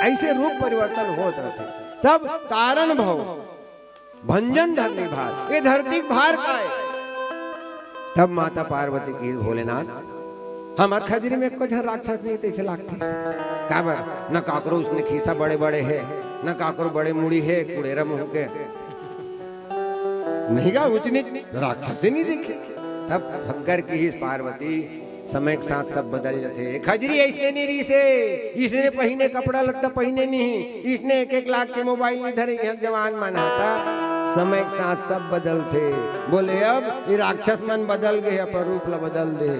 अइसे रूप परिवर्तन होत रथे। तब कारण भव भंजन धरनी भार, ये धरती के भार का हे? तब माता पार्वती कहिस, भोलेनाथ, हमर खजरी में एको झन राक्षस नहीं, तइसे लागथे। काबर? न काकरो उसने खीसा बड़े बड़े हे, न काकरो बड़े मुड़ी हे, कुड़ेरा मुंह के। नहीं गा, ऊंच नीच राक्षस ही नहीं देखे। तब शंकर कहिस, पार्वती, समय के साथ सब बदल जथे। खजरी अइसने नहीं रहिसे, इसने पहिने कपड़ा लत्ता पहिने नहीं, इसने एक एक लाख के मोबाइल नहीं धरे, इहां जवान मन ह। त समय के साथ सब बदलथे। बोले, अब ये राक्षस मन बदल गे, अपन रूप ल बदल दे।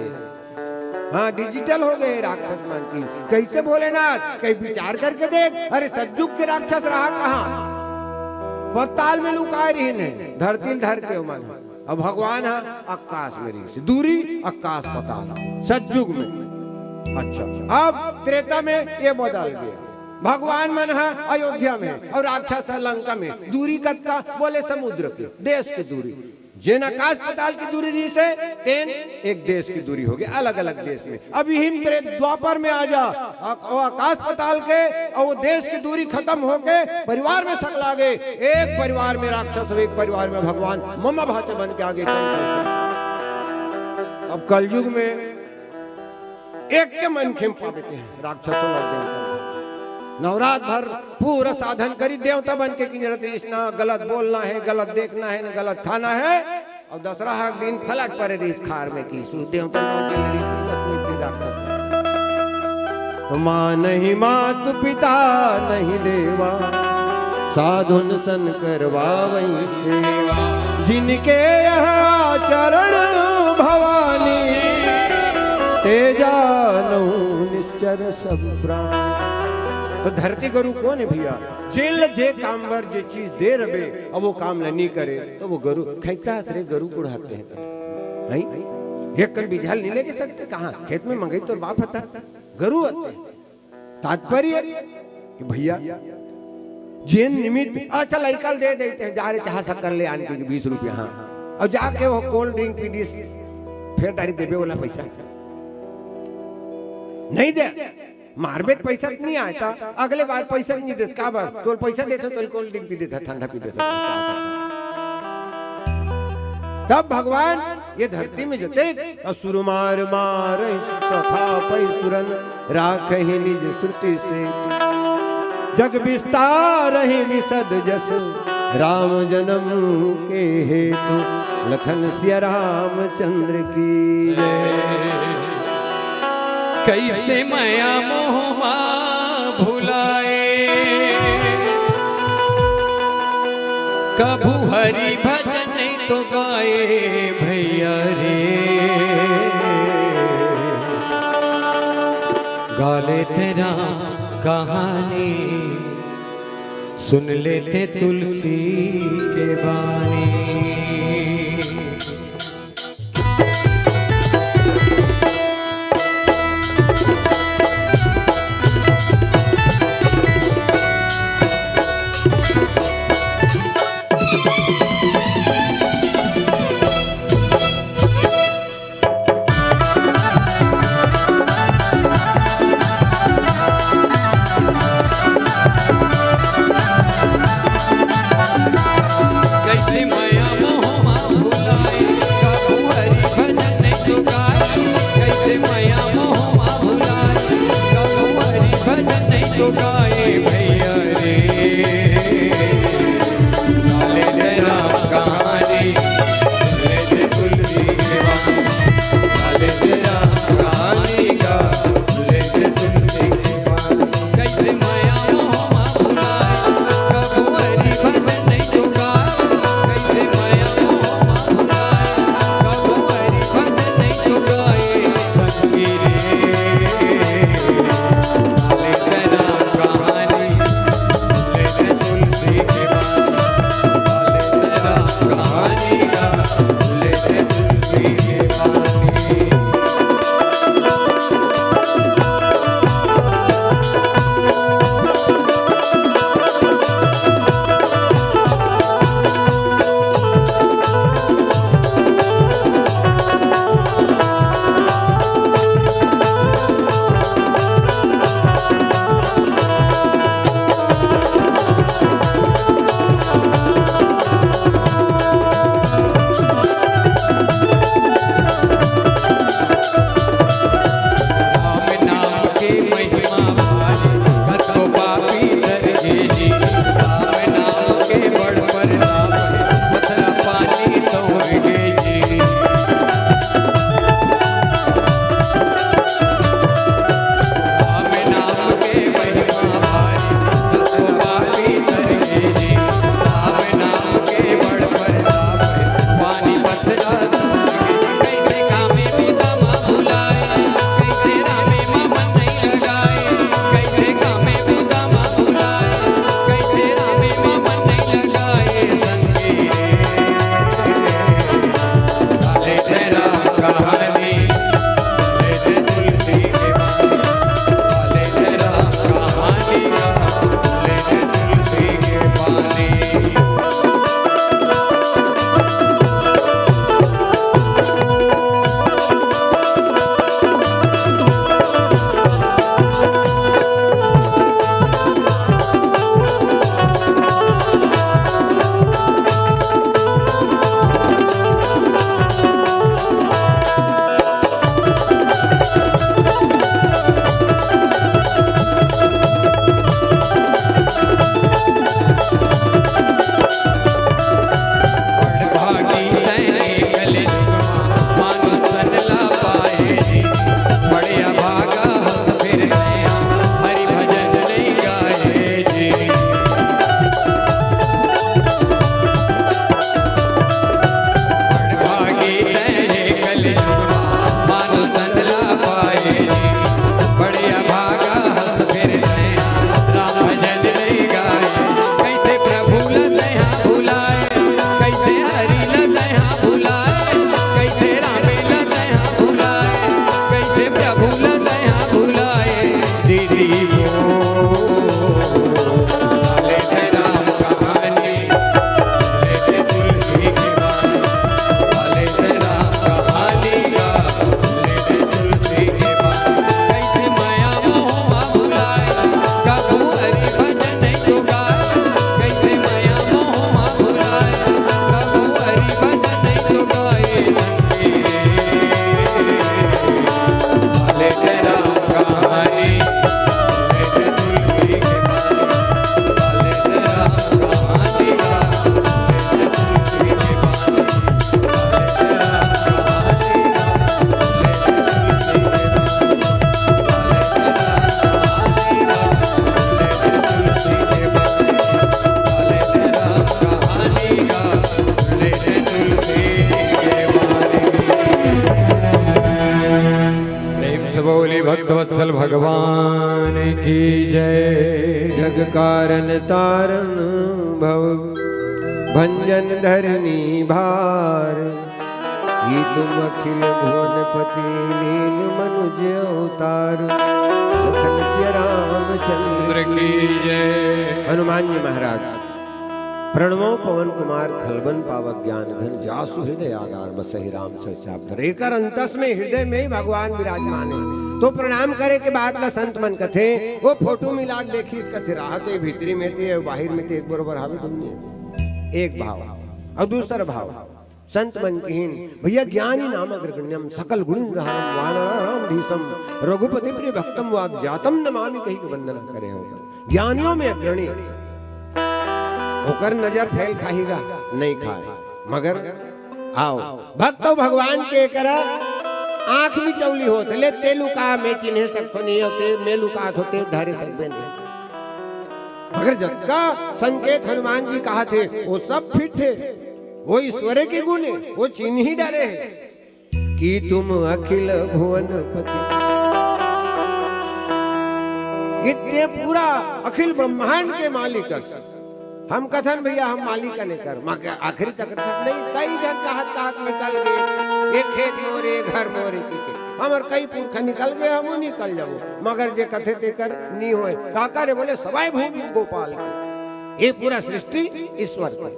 हां, डिजिटल हो गे राक्षस मन। कइसे भोलेनाथ, कहीं विचार करके देख। अरे, सतयुग के राक्षस रहा कहां? पताल में लुकाय रहिन हे, धरती ल धर के ओमन। अब भगवान ह आकाश में रहिस, दूरी आकाश पताल, सतयुग में। अच्छा, अब त्रेता में ये बदल गे, भगवान मन ह अयोध्या में अउ राक्षस ह लंका में। दूरी कतका? बोले समुद्र के, देश के दूरी। जेन आकाश पताल के दूरी रहिसे, तेन एक देश के दूरी हो गे, अलग-अलग देश में। अब इही त्रे-, द्वापर में आ जा, आ-, वो आकाश पताल के अउ वो देश के दूरी खतम होके परिवार में सकला गे। एक परिवार में राक्षस अउ एक परिवार में भगवान, ममा भाचा बन के आगे। अब कलयुग में एक के मनखे में पाबे ते राक्षसों लग गए। नवरात भर पूरा साधन करी, देवता बन के किंजरत रहिस, न गलत बोलना हे, गलत देखना हे, न गलत खाना हे। अउ दसरा के दिन फलट परे रहिस खार में कि सूर्यदेव तो नौ दिन रहिस, दसवीं दिन राक्षस। मानहि मातु पिता नहीं देवा, साधुन सन करवावइ सेवा। जिनके यह आचरण भवानी, ते जानहु निश्चर सब प्राणी। तो धरती गरु कोन हे भइया? जेन ल जे काम बर जे चीज दे रबे, अब वो काम ल नी करे, त वो गरु खइता हस रे, गरु कुढ़ाते हैं। हैं? एक कन बिजहा ल नी लेगे सकते कहां? खेत में मंगई तोर बाप हता, गरु हते। तात्पर्य कि भइया, जेन निमित्त, अच्छा, लइका ल दे देते हैं, जा रे, चाह शक्कर ले आन के बीस रुपया, हां। अउ जाके वो कोल्ड ड्रिंक पी दिस, फेर डारी देबे वाला पइसा। नहीं दे, मारबे त पइसा त नी आय, त अगले बार पइसा नी देस, काबर? तोल पइसा देथो, तोल कोल्ड ड्रिंक पी देथो, ठंडा पी देथो। तब भगवान ये धरती में जतेक असुर मार मार प्रथापहि सुरन राखहि निज श्रुति से। जग विस्तारहि विशद जस राम जन्म के हेतु लखन सिया रामचंद्र की जय। कइसे मया मोह मा भुलाए, कभू हरि भजन तो गाए भइया रे। गा लेते राम कहानी, सुन लेते तुलसी के बानी। कारण तारण भव भंजन धरनी भार। की तुम अखिल भुवन पति लीन मनुज अवतार। लखन सिय रामचंद्र की जय। हनुमान जी महाराज, प्रणवो पवन कुमार खलबन पावक ज्ञान घन जासु हृदय आगार बसहि राम सर चाप धर। एकर अंतस में, हृदय में ही भगवान विराजमान है। तो प्रणाम करे के बाद ला संत मन कथे, वो फोटो मिला के देखिस, कथे राहत है भीतरी में ते, बाहिर में ते एक बरोबर हावे दुनिया। एक भाव। और दूसर भाव, संत मन किहिन, भैया ज्ञानी नाम अग्रगण्यम सकल गुण धारम वानराणाम धीशम रघुपति प्रिय भक्तम वाद जातम नमामि कहि के वंदना करे हो। ज्ञानियों में अग्रणी, ओकर नजर फेल खाही गा, नहीं खाए। मगर आओ, भक्त अउ भगवान के करा आंख भी चौली होत, ले ते लुका मैं चिन्हे सकथो नहीं होते, मैं लुकात होते धरे सकबे नहीं। मगर जतका संकेत हनुमान जी कहा थे, वो सब फिट है, वो ईश्वर के गुण है, वो चिन्ह ही डरे है। की तुम अखिल भुवन पति। इतने पूरा अखिल ब्रह्मांड के मालिक अस। हम कथन भैया हम मालिक ने कर, मगर आखिरी तक नहीं, कई जन कहत कहत निकल गए, ये खेत मोरे, ये घर मोरे की के। हमर कई पुरखा निकल गए, हमू निकल जाबो, मगर जे कथे ते कर नहीं होए। का करे बोले, सवाई भूमि गोपाल के, ये पूरा सृष्टि ईश्वर के।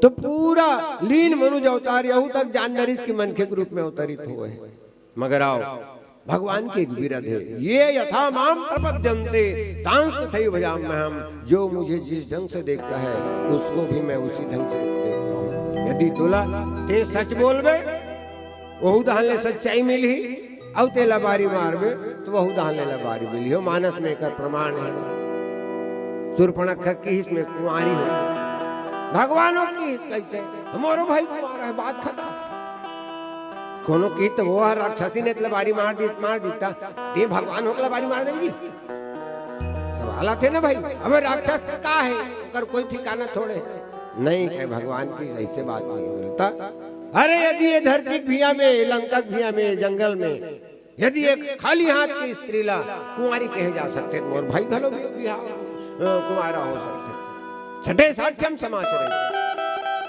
तो पूरा लीन मनुज अवतार यहू तक जान डरिस कि मनखे के रूप में अवतरित होए। मगर आओ, भगवान की एक विरध है, ये यथा माम प्रपद्यंते तांस तथैव भजाम्यहम। जो मुझे जिस ढंग से देखता है, उसको भी मैं उसी ढंग से देखता हूँ। यदि तोला ते सच बोलबे, वहू दहान ले सच्चाई मिलही, अउ तेला बारी मारबे, तो वहू दहान ले ला बारी मिलही। हो मानस में एकर प्रमाण है। सूर्पणखा किहिस मैं कुंवारी हो, भगवानो किहिस कैसे, हमरो भाई कुंवारा है, बात खत्म। कोनो किहिस त वो ह राक्षसी ने तेला बारी मार दी, मार दीता, ते भगवान होके ला बारी मार देबे। सवाल आथे ना भाई, अबे राक्षस का, का है, ओकर कोई ठिकाना थोड़े। नहीं कहे, भगवान की ऐसे बात नहीं बोलता। अरे यदि ये धरती के भिया में, लंका के भिया में, जंगल में यदि एक खाली हाथ की स्त्री ला कुंवारी कहे जा सकथे, त मोर भाई घलो भी बिहाव, अ, कुंवारा हो सकथे। छठे साठ्यम समाचरे।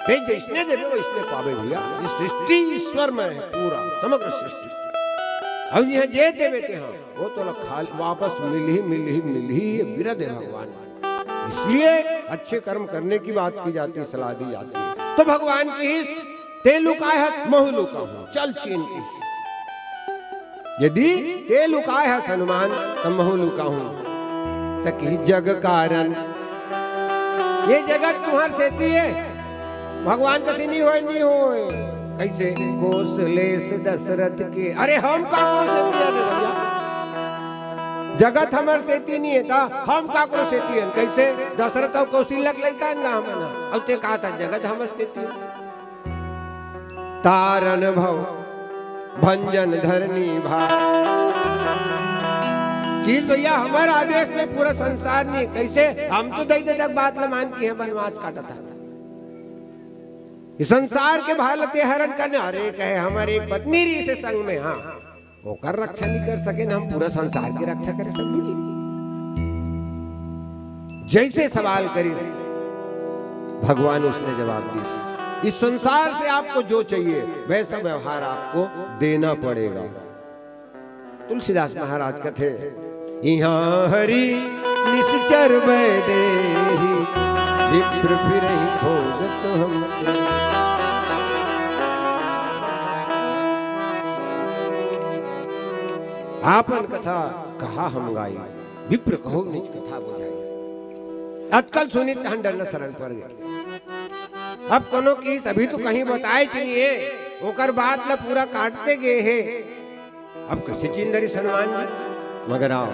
ते जैसने देबे वैसने पाबे भैया। ये सृष्टि ईश्वर में है, पूरा समग्र सृष्टि। अब यहाँ जे देबे ते हाँ, वो तो ला खाली वापस मिलही, मिलही, मिलही, ये विरध है भगवान। इसलिए अच्छे कर्म करने की बात की जाती है, सलाह दी जाती है। तो भगवान किहिस ते लुकाय हस, महू लुकाहूं, चल चीन किहिस। यदि ते लुकाय हस हनुमान, त महू लुकाहूं। त किहिस जग कारण, ये जगत तुम्हर सेती है। भगवान कथे नहीं होय, नहीं होय। कैसे? कोसलेस दशरथ के। अरे हम काकरो सेती हन रे भैया? जगत हमर सेती नहीं है, त हम काकरो सेती हन? कैसे? दशरथ अउ कौशल्या के लइका हन गा हमन ह। अउ ते कहा था जगत हमर सेती है। तारण भव भंजन धरनी भार। किहिस भैया हमर आदेश में पूरा संसार नहीं, कैसे? हम तो दई दे तक बात ल मान के हे बनवास काटत हन। ये संसार के भार ल ते हरण करने, अरे कहे हमर एक पत्नी रहिसे संग में, हाँ, ओकर रक्षा नहीं कर सके, न हम पूरा संसार के रक्षा कर सके। जैसे सवाल करिस, भगवान उसने जवाब दिस, इस संसार से आपको जो चाहिए, वैसा व्यवहार आपको देना पड़ेगा। तुलसीदास महाराज कथे, इहाँ हरि निश्चर वैदेही, विप्र फिरहिं खोजत हम ते। आपन कथा कहा हम गाई, विप्र कहो निज कथा बुझाई। अतकल सुनित तहन डरना शरण पर गए। अब कोनो किहिस अभी तो कहीं बताए च नहीं है, ओकर बात ला पूरा काटते गए है। अब कैसे चिन्ह डरिस हनुमान जी? मगर आओ,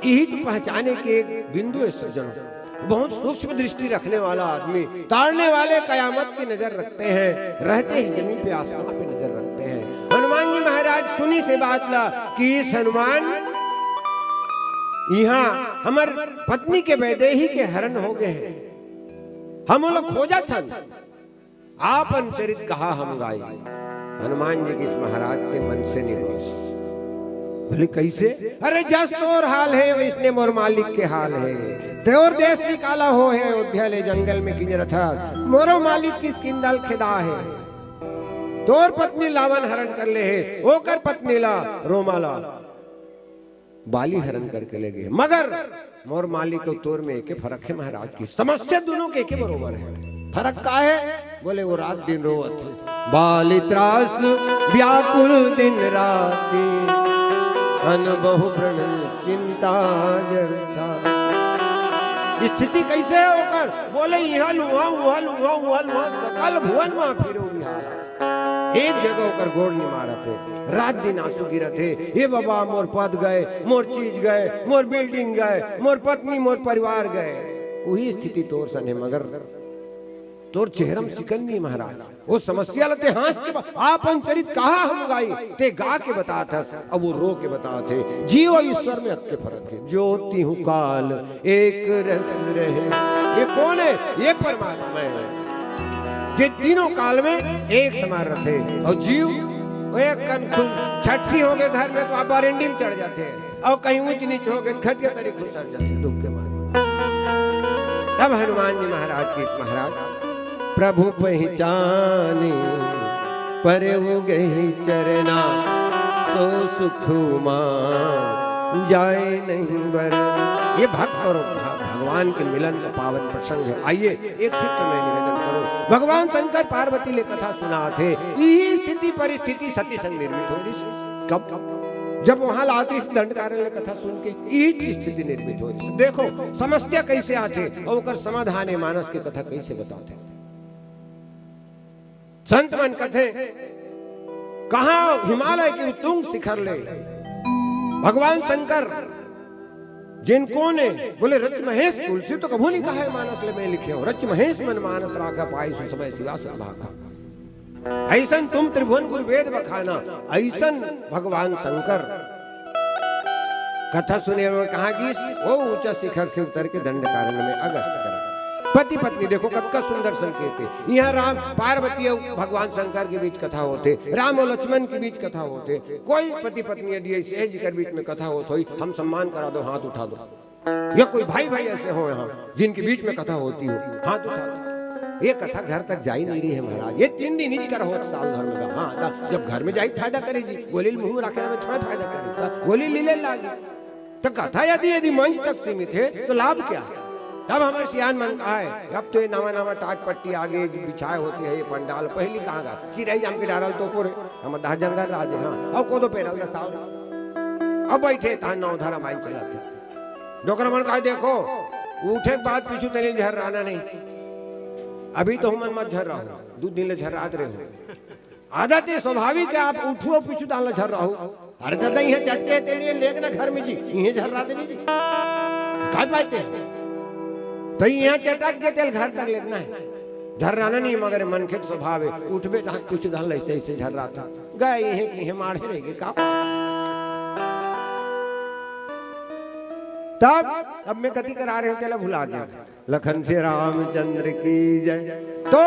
यही तो पहचाने के एक बिंदु है सज्जनों। बहुत सूक्ष्म दृष्टि रखने वाला आदमी, ताड़ने वाले कयामत की नजर रखते हैं, रहते ही जमीन पे आसमान पे नजर रखते हैं। हनुमान जी महाराज सुनिस ये बात ला कि इस हनुमान, यहाँ हमर पत्नी के वैदेही के हरण हो गए हैं, हम लोग खोजत हन। आपन चरित कहा हम गाई। हनुमान जी किहिस महाराज ते मन से नहीं होइस। बोले, "कइसे?" "अरे, जस तोर हाल हे, वइसने मोर मालिक के हाल हे। तोर देस निकाला हो हे अयोध्या ले, जंगल में किंजरत हस, मोरो मालिक किसकिंदा ल खेदा हे। तोर पत्नी ल रावन हरन कर ले हे, ओकर पत्नी ला, रोमा ला, बाली हरन करके ले गे हे। मगर मोर मालिक अउ तोर में एके फरक हे महाराज, कि समस्या दूनों के एके बरोबर हे।" "फरक का हे?" बोले, "वो रात दिन रोवत हे, बाली त्रास व्याकुल दिन राति, अन बहु प्रण चिंता जरता।" स्थिति कइसे हे ओकर? बोले, "इहाँ ल उहाँ, उहाँ ल उहाँ, उहाँ ल उहाँ, सकल भुवन म फिरो बिहारा।" एक जगह ओकर गोड़ निमारत हे, रात दिन आंसू गिरत हे, "हे बाबा, मोर पद गय, मोर चीज गय, मोर building गय, मोर पत्नी, मोर परिवार गय।" उही स्थिति तोर सन हे, मगर तोर चेहरा म सिकन नहीं महाराज। वो समस्या ल ते हाँस के ब-, आपन चरित कहाँ हम गाई, ते गा के बतात हस, अब वो रो के बतात हे। जीव अउ ईश्वर में अतके फरक हे। "जो तिहु काल एक रस रहे।" ये कोन हे? ये परमात्मा हे, जे तीनों काल में एक समान रथे। अउ जीव, वो एक कन खुल छट्ठी होगे घर में, तो आप बरेंडी में चढ़ जाथे, अउ कहीं ऊंच नीच होगे, खटिया तरी खुसर जाथे दुख के मारे। तब हनुमान जी महाराज की, महाराज, "प्रभु पहिचानी परेउ गहि चरना, सो सुख उमा जाय नहीं बरना।" ये भक्त और भ-, भगवान के मिलन का पावन प्रसंग है। आइए, एक सूत्र मैं निवेदन करूं। भगवान शंकर पार्वती ले कथा सुनाथे, इही स्थिति परिस्थिति सती संग निर्मित होय रिहिस। कब? जब वहां ल आत रिहिस दंडकारण्य ले कथा सुन के, इही स्थिति निर्मित होय रिहिस। देखो, समस्या कइसे आथे अउ ओकर समाधान ए मानस के कथा कइसे बताथे। संत मन कथे, कहाँ हिमालय के उत्तुंग शिखर ले भगवान शंकर, जिन कोन ए, बोले, "रच महेश तुलसी तो कभू नहीं कहा है, मानस ले मैं लिखे हूँ। रच महेश मन मानस राखा, पाई सु समय शिवा सुभाखा।" अइसन तुम त्रिभुवन गुरु वेद बखाना, अइसन भगवान शंकर कथा सुने में कहाँ गिस, वो ऊंचा शिखर से उतर के दंडकारण्य में अगस्त करा। पति पत्नी, देखो कतका सुंदर संकेत हे। इहाँ राम पार्वती अउ भगवान शंकर के बीच कथा होथे, राम अउ लक्ष्मण के बीच कथा होथे। कोई पति पत्नी यदि ऐसे हे जिकर बीच में कथा होत होही, हम सम्मान करा दो, हाथ उठा दो। या कोई भाई भाई ऐसे हो यहाँ जिनके बीच में कथा होती हो, हाथ उठा दो। ये कथा घर तक जाई नहीं रही है महाराज, ये तीन दिन ही कर होत साल भर में का। हाँ, तब जब घर में जाई फायदा करे जी, गोली मुंह में रखे में थोड़ा फायदा करे, तब गोली लीले लागी। तो कथा यदि, यदि मंच तक सीमित है तो लाभ क्या? तब हमारे सियान मन कहा है, अब तो ये नवा नवा टाट पट्टी आगे बिछाए होती है, ये पंडाल पहली कहाँ का चिरई जाम के डारल तो पूरे हम दह जंगल राजे, हाँ, और कोदो पेरल दसाओ, अब बैठे तहाँ नौ धरा माई चला था। डोकरा मन कहा, देखो, उठे के बाद पीछू तले झर्राना नहीं। अभी तो हमन मत झर्राहू, दू दिन ले झर्रात रहे हो। आदत ये स्वाभाविक है, आप उठू अउ पीछू दान ला झर्राहू। अरे दादा, इहे चटके ते लिए लेग ना घर में जी, इहे झर्रा देबे जी। काय पाइते? तो इहे चटक के तेल घर तक लेगना है। झर्राना नहीं, मगर मनखे के स्वभाव है, उठबे दान पीछू दान ला ऐसे, ऐसे झर्राथे। गए इहे कि इहे माढ़े रह गे का? तब अब मैं कथी करा रहे हूँ, तेला भुला गया। लखन से रामचंद्र की जय। तो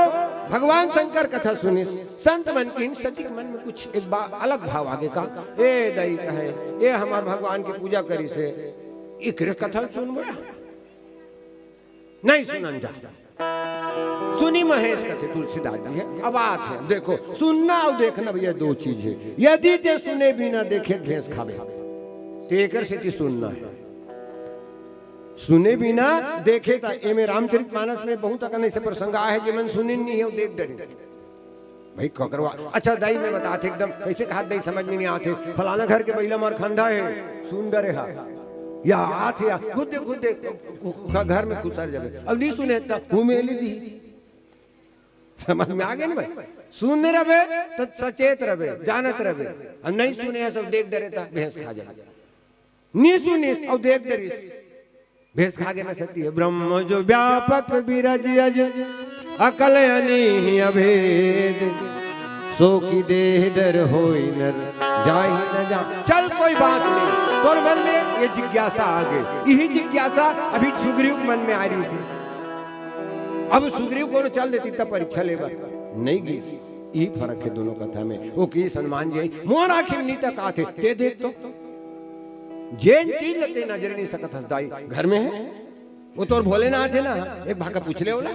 भगवान शंकर कथा सुनिस, संत मन किहिन, सती के मन में कुछ एक बा-, अलग भाव आगे का। ए दई कहे, ए हमार भगवान की पूजा करिस हे, एकरे कथा सुनबो या? नहीं सुनन जा। सुनी महेश कथे तुलसीदास जी हे। अब आत हे, देखो, सुनना अउ देखना भैया दो चीज हे। यदि ते सुने बिना देखे भेंस खाबे, ते एकर सेती सुनना हे। सुने बिना देखे त एमे रामचरित मानस में बहुत अकन ऐसे प्रसंग आए हे, जेमन सुनिन नहीं हे, देख डरिन। भाई ककरवा, अच्छा दाई मैं बताथे एकदम, कैसे कहा दाई समझ में नहीं आथे, फलाना घर के बइला मरखंडा हे, सुन डरे हा, या आथे या, खुद दे, खुद दे, घर में खुसर जाबे। अब नहीं सुने त हुमेली दी। समझ में आ गे ना भाई? सुने रहबे त सचेत रहबे, जानत रहबे। अब नहीं सुने हे, सब देख डरे त भेंस खा जाए। नी सुनिस अउ देख डरिस। भेंस खा गे ना सती हे। ब्रह्म जो व्यापक बिरज अज, अकल अनीहि अभेद। सो कि देह डर होई नर, जाहि न जा। चल कोई बात नहीं, तोर मन में ये जिज्ञासा आ गे। इही जिज्ञासा अभी सुग्रीव के मन में आ रही थी। अब सुग्रीव कोनो चल देती तब परीक्षा लेबर नहीं गिस। यही फरक हे दोनों कथा में। वो किहिस हनुमान जी, मोर आँखी में नी तकाथे, ते देख तो। जेन चीज ल ते नजर नहीं सकत हस दाई, घर में है। वो तोर भोलेनाथ है ना, एक भाखा पूछ ले ओला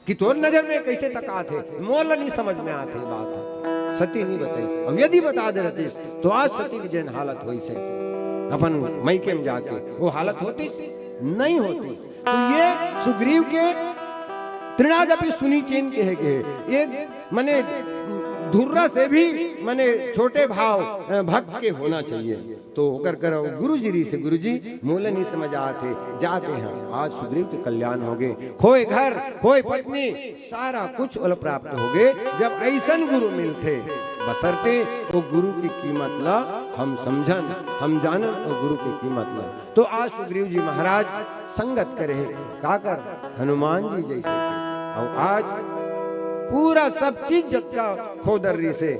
कि तोर नजर में कैसे तकात है, मोर ल नहीं समझ में आत है बात है। सती नहीं बताइस, अब यदि बता दे रहतीस तो आज सती की जेन हालत होइस है अपन मइके में जाके, वो हालत होतीस नहीं होतीस। तो ये सुग्रीव के तृणादपि सुनिचेन कहे गे, ये मने धुर्रा से भी मने छोटे भाव, अ, भक्त के होना चाहिए। तो ओकर करा गुरु जी री से, "गुरु जी, मोला नहीं समझ आत हे, जाते हैं।" आज सुग्रीव के कल्याण होगे, खोए घर, खोए पत्नी, सारा कुछ ओला प्राप्त होगे। जब ऐसन गुरु मिलथे, बसरते वो गुरु की कीमत ला हम समझन, हम जानन वो गुरु की कीमत ला। तो आज सुग्रीव जी महाराज संगत करे हे, का कर हनुमान जी जैसे के। अउ आज पूरा सब चीज जतका खोदर रिहिसे,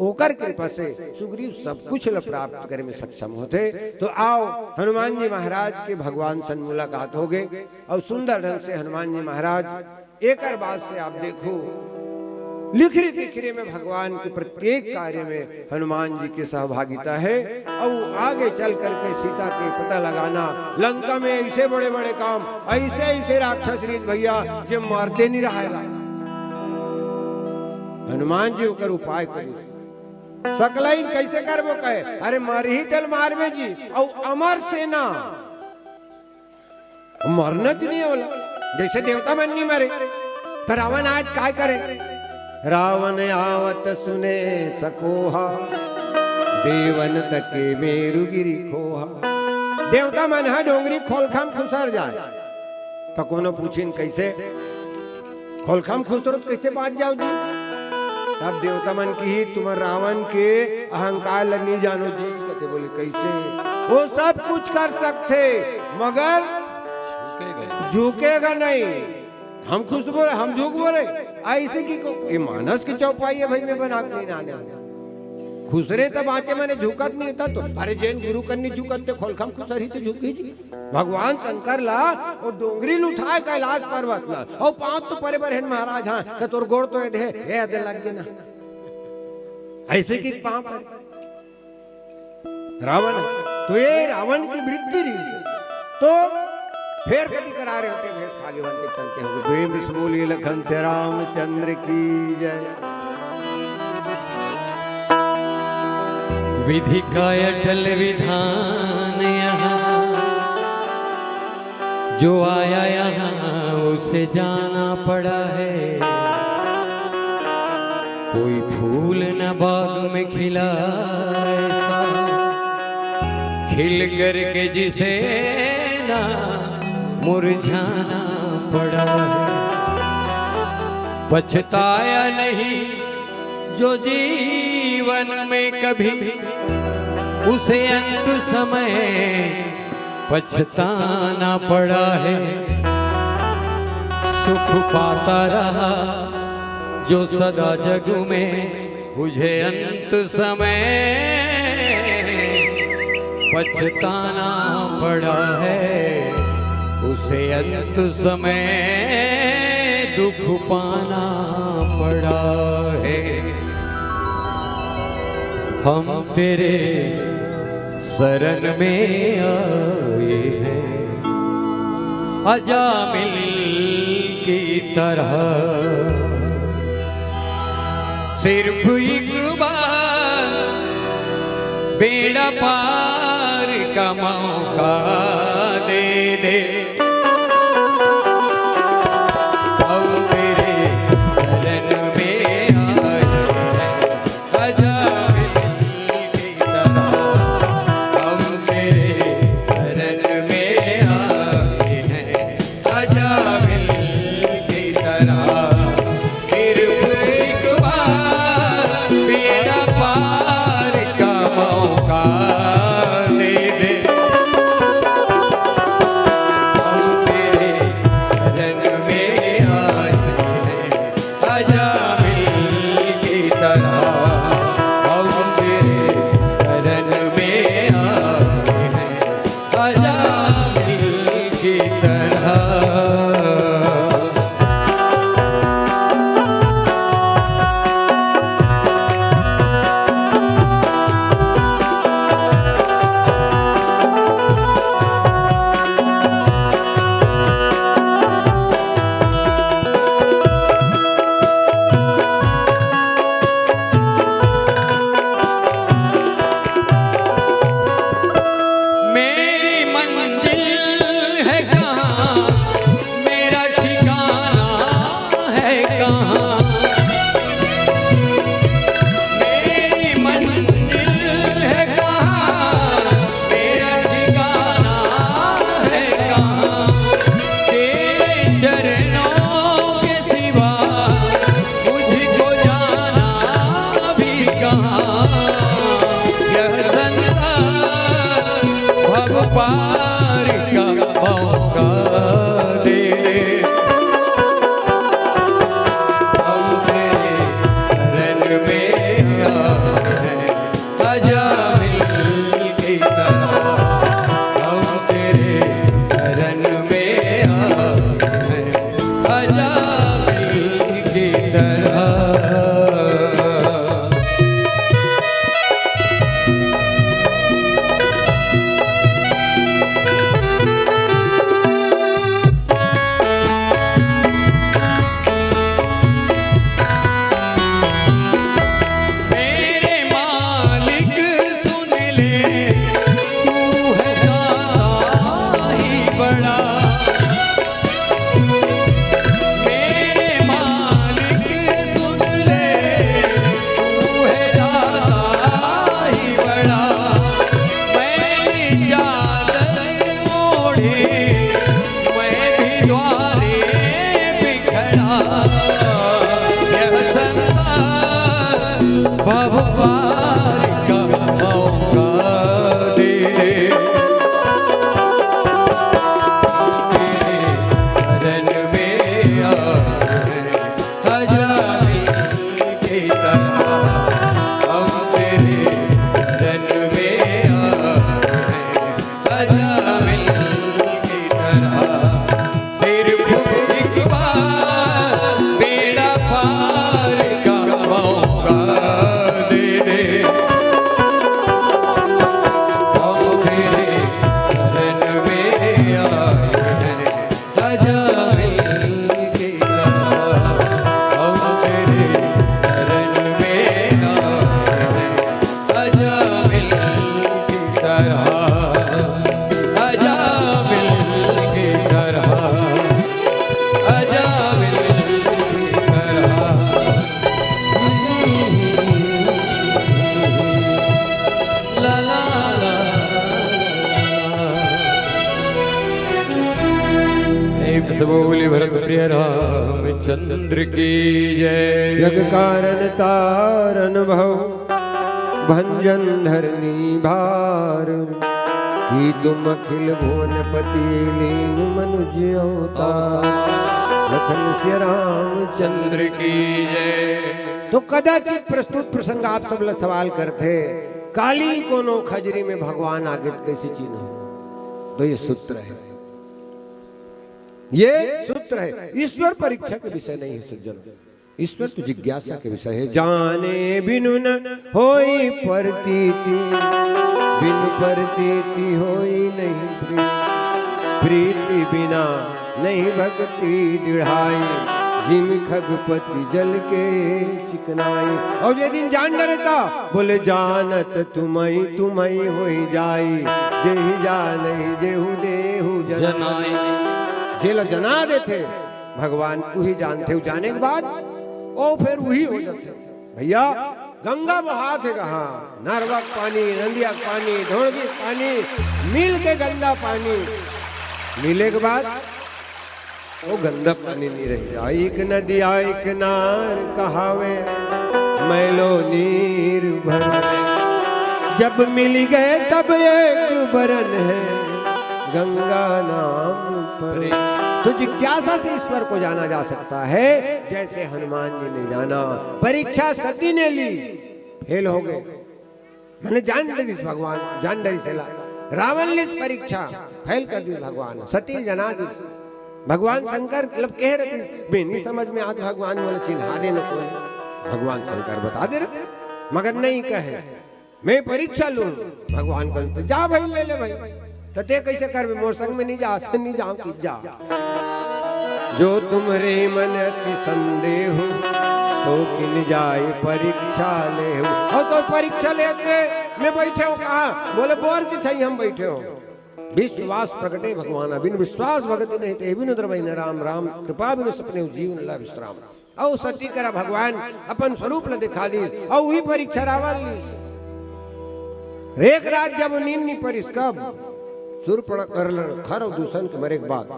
ओकर कृपा से सुग्रीव सब कुछ ल प्राप्त करे में सक्षम होथे। तो आओ, हनुमान जी महाराज के भगवान सन मुलाकात होगे अउ सुंदर ढंग से हनुमान जी महाराज एकर बाद से आप देखो, लिखरी तिखरी में भगवान के प्रत्येक कार्य में हनुमान जी की सहभागिता है। अउ आगे चल करके सीता के पता लगाना, लंका में ऐसे बड़े बड़े काम, ऐसे ऐसे राक्षस रिहिस भैया, जे मरते नहीं रहायला। हनुमान जी ओकर उपाय करिस। सकलाइन कैसे करबो कहे, अरे मरही तेल मारबे जी, अउ अमर सेना मरना च नहीं होला, जैसे देवता मन नहीं मरे। तो रावण आज काय करे? रावण आवत सुने सकोहा, देवन तके मेरु गिरि खोहा। देवता मन ह डोंगरी खोलखा म खुसर जाए, तो कोनो पूछिन कैसे? खोलखा म खुसरो त कैसे बाँच जाओ जी? तब देवता मन किही, "तुमन रावण के अहंकार ल नहीं जानो जी।" कथे बोले, "कैसे?" वो सब कुछ कर सकथे, मगर झुकेगा नहीं। हम खुश बोले, हम झुकबो रे। ऐसे कि को-, ये मानस के चौपाई है भाई, मैं बना के नहीं आने। खुसरे त बाँचे, मने झुकत नहीं था तो, अरे जेन गुरु कन नहीं झुकत ते खोलखा म खुसरही तो झुकही जी। भगवान शंकर ला वो डोंगरी ल उठाए कैलाश पर्वत ला, अउ पाँव तो परे बर हेन महाराज, हाँ, त तोर गोड़ तो एदे, एदे लग गे ना। ऐसे कि पाँव पर रावण, तो ये रावण की वृत्ति रहिस। तो फेर कदी करा रहे होते, भैंस खागे बनते चलते होगे। प्रेम से बोलिए लखन से रामचंद्र की जय। विधि का अटल विधान यहाँ, जो आया यहाँ उसे जाना पड़ा है। कोई फूल न बाग में खिला ऐसा, खिल करके जिसे ना मुरझाना पड़ा है। पछताया नहीं जो जीवन में कभी उसे अंत समय पछताना पड़ा है। सुख पाता रहा जो सदा जग में, मुझे अंत समय पछताना पड़ा है, उसे अंत समय दुख पाना पड़ा है। हम तेरे शरण में आए हैं, अजामिल की तरह। सिर्फ एक बार बेड़ा पार का मौका दे दे। हम तेरे शरण में आए हैं, अजामिल की तरह। हम तेरे शरण में आए हैं, अजामिल की तरह। सिर्फ एक बार बेड़ा पार का मौका दे दे। हम तेरे शरण में आए हैं, अजामिल की तरह। हम तेरे शरण में आए हैं, अजामिल की तरह। बाबा पार का मौका दे दे। तेरे शरण में आए हैं, अजामिल की तरह। हम तेरे शरण में आए हैं, अजामिल की तरह। सिर्फ एक बार बेड़ा पार का मौका दे दे। हम तेरे शरण में आए हैं, अजामिल की तरह। हम तेरे शरण में आए हैं, अजामिल की तरह। अजामिल की तरह, अजामिल की तरह। ला, ला, ला, ला, ला। प्रेम से बोली भरत प्रिय रामचंद्र की जय। जग कारण तारण भव भंजन धरनी भार, की तुम अखिल भुवनपति लीन मनुज अवतार। लखन सिया रामचंद्र की जय। तो कदाचित प्रस्तुत प्रसंग आप सब ला सवाल करथे, काली कोनो खजरी में भगवान आगे त कइसे चिन्हो? तो ये सूत्र है, ये सूत्र है। ईश्वर परीक्षा के विषय नहीं है सज्जन, ईश्वर तो जिज्ञासा के विषय है। जाने बिनु न होई प्रतीति, बिनु प्रतीति होई नहीं प्रीति। प्रीति बिना नहीं भक्ति दृढ़ाई, जिम खगपति जल के चिकनाई। और जे दिन जान डरे त बोले, जानत तुमई तुमई होई जाई, जेहि जानही जेहू देहू जनाई। जनाई। जेला जना देथे भगवान, उही जानथे। उ जाने के बाद ओ फिर उही हो जाथे। भैया, गंगा बोहात हे कहाँ, नरवा के पानी, नंदिया के पानी, ढोड़गी के पानी, मिल के गंदा पानी मिले के बाद वो गंदा पानी नहीं रह जाए। एक नदिया एक नार कहावे, मैलो नीर भर। जब मिल गए तब एक बरन है, गंगा नाम पर। तो जिज्ञासा से ईश्वर को जाना जा सकता है, जैसे हनुमान जी ने जाना। परीक्षा सती ने ली, फेल हो गए। माने जान डरिस भगवान, जान डरिस एला। रावण लिस परीक्षा, फेल कर दिस भगवान, सती ल जना दिस। भगवान शंकर लब कहे रहिस, "बे नहीं समझ में आत भगवान, मोला चिन्हा देना कोन।" भगवान शंकर बता दे रहिस, मगर नहीं कहे, "मैं परीक्षा लूं।" भगवान कहन, "जा भाई, ले ले भाई।" त ते कइसे करबे? मोर संग में नहीं जा, नहीं जाऊं कि जा। जो तुम्हरे मन अति संदेह, तो किन जाय परीक्षा लेहु। और तो परीक्षा लेत में, में बैठे हो कहाँ? बोले, बोर के छाई हम बैठे हो। विश्वास प्रगटे भगवान, बिन विश्वास भगति नहीं, ते बिनु द्रवै न राम। राम कृपा बिनु सपने, जीव न ला विश्राम। अउ सती करा भगवान अपन स्वरूप ल दिखा दिस, अउ उही परीक्षा रावण लिस। एक रात जब नींद नहीं परिस, कब? सूर्पणखा ल खर अउ दूषण के मरे के बाद।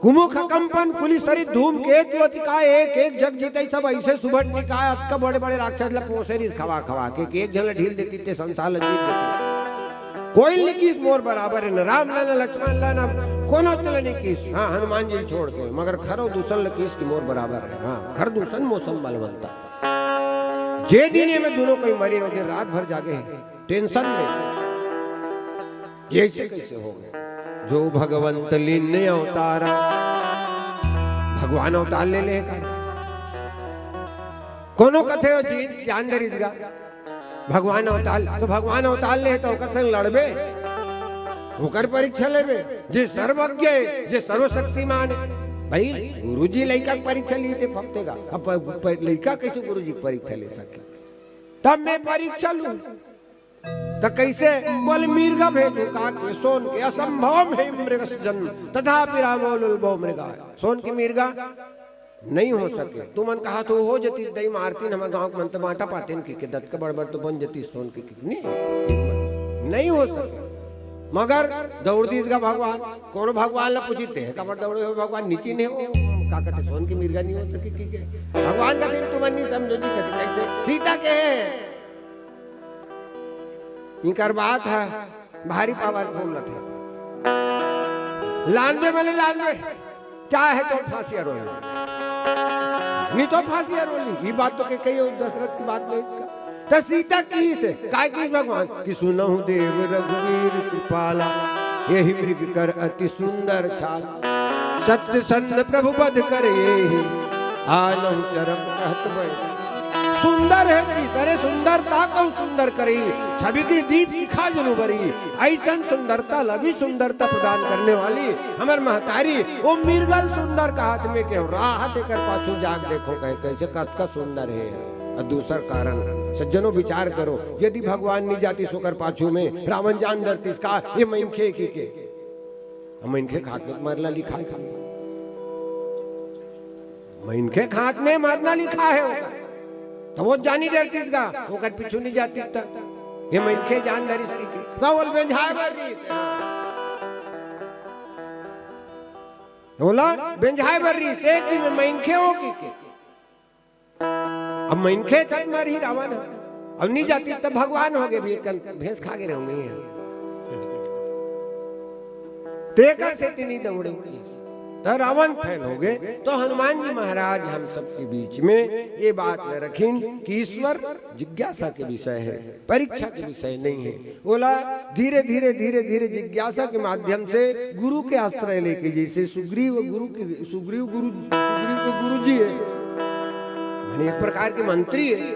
कुमुख कंपन कुलि सरित धूम केतु अति काय, एक एक जग जीतई सब अइसे सुभट निकाय, अतका बड़े बड़े राक्षस ल पोसे रिस खवा खवा के, कि एक झन ल ढील देती ते संसार ल जीत देती। कोई ल किस मोर बराबर है, न राम ला, न लक्ष्मण ला, न कोनो ल नहीं किस। हाँ, हनुमान जी ल छोड़ के, मगर खर अउ दूषण ल किस कि मोर बराबर है। हाँ, खर दूषण मौसम बलवंता। जे दिन ये में दोनों कोई मरी, ओ दिन रात भर जागे हैं, टेंशन में। ये ऐसे कैसे हो गए? जो भगवंत लीन अवतारा, भगवान अवतार ले ले का? कोनो कथे हो चीज जान डरिस गा। भगवान अवतार, तो भगवान अवतार ले तो ओकर संग लड़बे, ओकर परीक्षा लेबे, जे सर्वज्ञ है, जे सर्वशक्तिमान है। भाई, गुरुजी लइका के परीक्षा लिए ते फपतेगा। अब प-, प-, लइका कैसे गुरुजी के परीक्षा ले सके? तब मैं परीक्षा लूं। त कैसे? बोले, "मिर्गा भेजू का के सोन के, असंभव है मृगस जन्म, तथापि रामो लुलभो मृगा।" सोन के मिर्गा नहीं हो सके। तुमन कहा तो हो जती, दई मारतीन हमर गांव के मन त बांटा पातेन के, के दत के बड़ बड़ तो बन जती सोन के किडनी। नहीं हो सके। मगर दौड़ दिस गा भगवान, कोनो भगवान ला पूछी, "ते काबर दौड़े हो भगवान, नीचे नहीं हो, का कथे, सोन के मिर्गा नहीं हो सके कि के? भगवान कथे, "तुमन नहीं समझो जी।" कथे, "कैसे?" सीता के इनकर बात है, भारी powerful रथे। लानबे मने लानबे, चाहे तो फांसी रोली, नहीं तो फांसी रोली। ये बात तो के कही हो, दशरथ की बात नहीं इसका। तो सीता की से, काय की भगवान की, "सुनहु देव रघुवीर कृपाला, यही मृग कर अति सुंदर छाल। सत्य सन्ध प्रभु बध कर यही, आनहु चरम कहत बल।" सुंदर है कि सरे सुंदरता को सुंदर करी, छवि गृह दीप शिखा जनु बरी। ऐसन सुंदरता, लभी सुंदरता प्रदान करने वाली हमर महतारी, वो मिर्गल सुंदर का हाथ में के राहत एकर पाछू जाग देखो, कहे कैसे कतका सुंदर है। और दूसर कारण, सज्जनों विचार करो, यदि भगवान नहीं जातिस ओकर पाछू में, रावण जान डरतिस का ये मनखे की के? हम मनखे के हाथ में मरना लिखा है। मनखे के हाथ में मरना लिखा है ओकर। तो वो जानी डरतिस गा, ओकर पीछू नहीं जातिस त। ये मनखे जान धरिस की, तो ओला बेंझाए बर रहिस। ओला बेंझाए बर रहिस कि मैं मनखे हो की के। अब मनखे थत मरही रावण ह। अब नहीं जातिस त भगवान हो गए, भी एक कन भैंस खा के रहूंगी है। तेकर से तिनी दौड़े। त रावण फेल हो गए। तो हनुमान जी महाराज हम सबके बीच में ये बात न रखिन कि ईश्वर जिज्ञासा के विषय है, परीक्षा के विषय नहीं है। ओला धीरे धीरे, धीरे धीरे जिज्ञासा के माध्यम से गुरु के आश्रय लेके, जैसे सुग्रीव गुरु के, सुग्रीव गुरु, सुग्रीव के गुरु जी है, माने एक प्रकार के मंत्री है।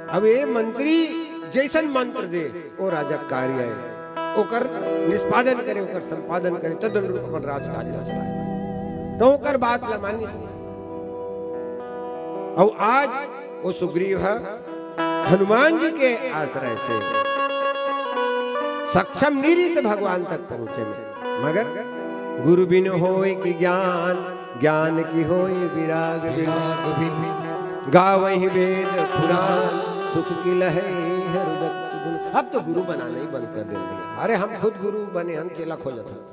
अब ये मंत्री जैसन मंत्र दे, वो राजा कार्य है, ओकर निष्पादन करे, ओकर संपादन करे, तदनुरूप अपन राजकाज चलाए। तो ओकर बात ला मानिस। और आज वो सुग्रीव है, हनुमान जी के आश्रय से सक्षम नीरी से भगवान तक पहुंचे में, मगर गुरु बिन होय कि ज्ञान, ज्ञान की होय विराग बिन। विराग बिन। गावहि वेद पुराण, सुख की लहै हरदत्त गुन। अब तो गुरु बनाना ही बंद कर दे भैया। अरे हम खुद गुरु बने, हम चेला खोजत हन।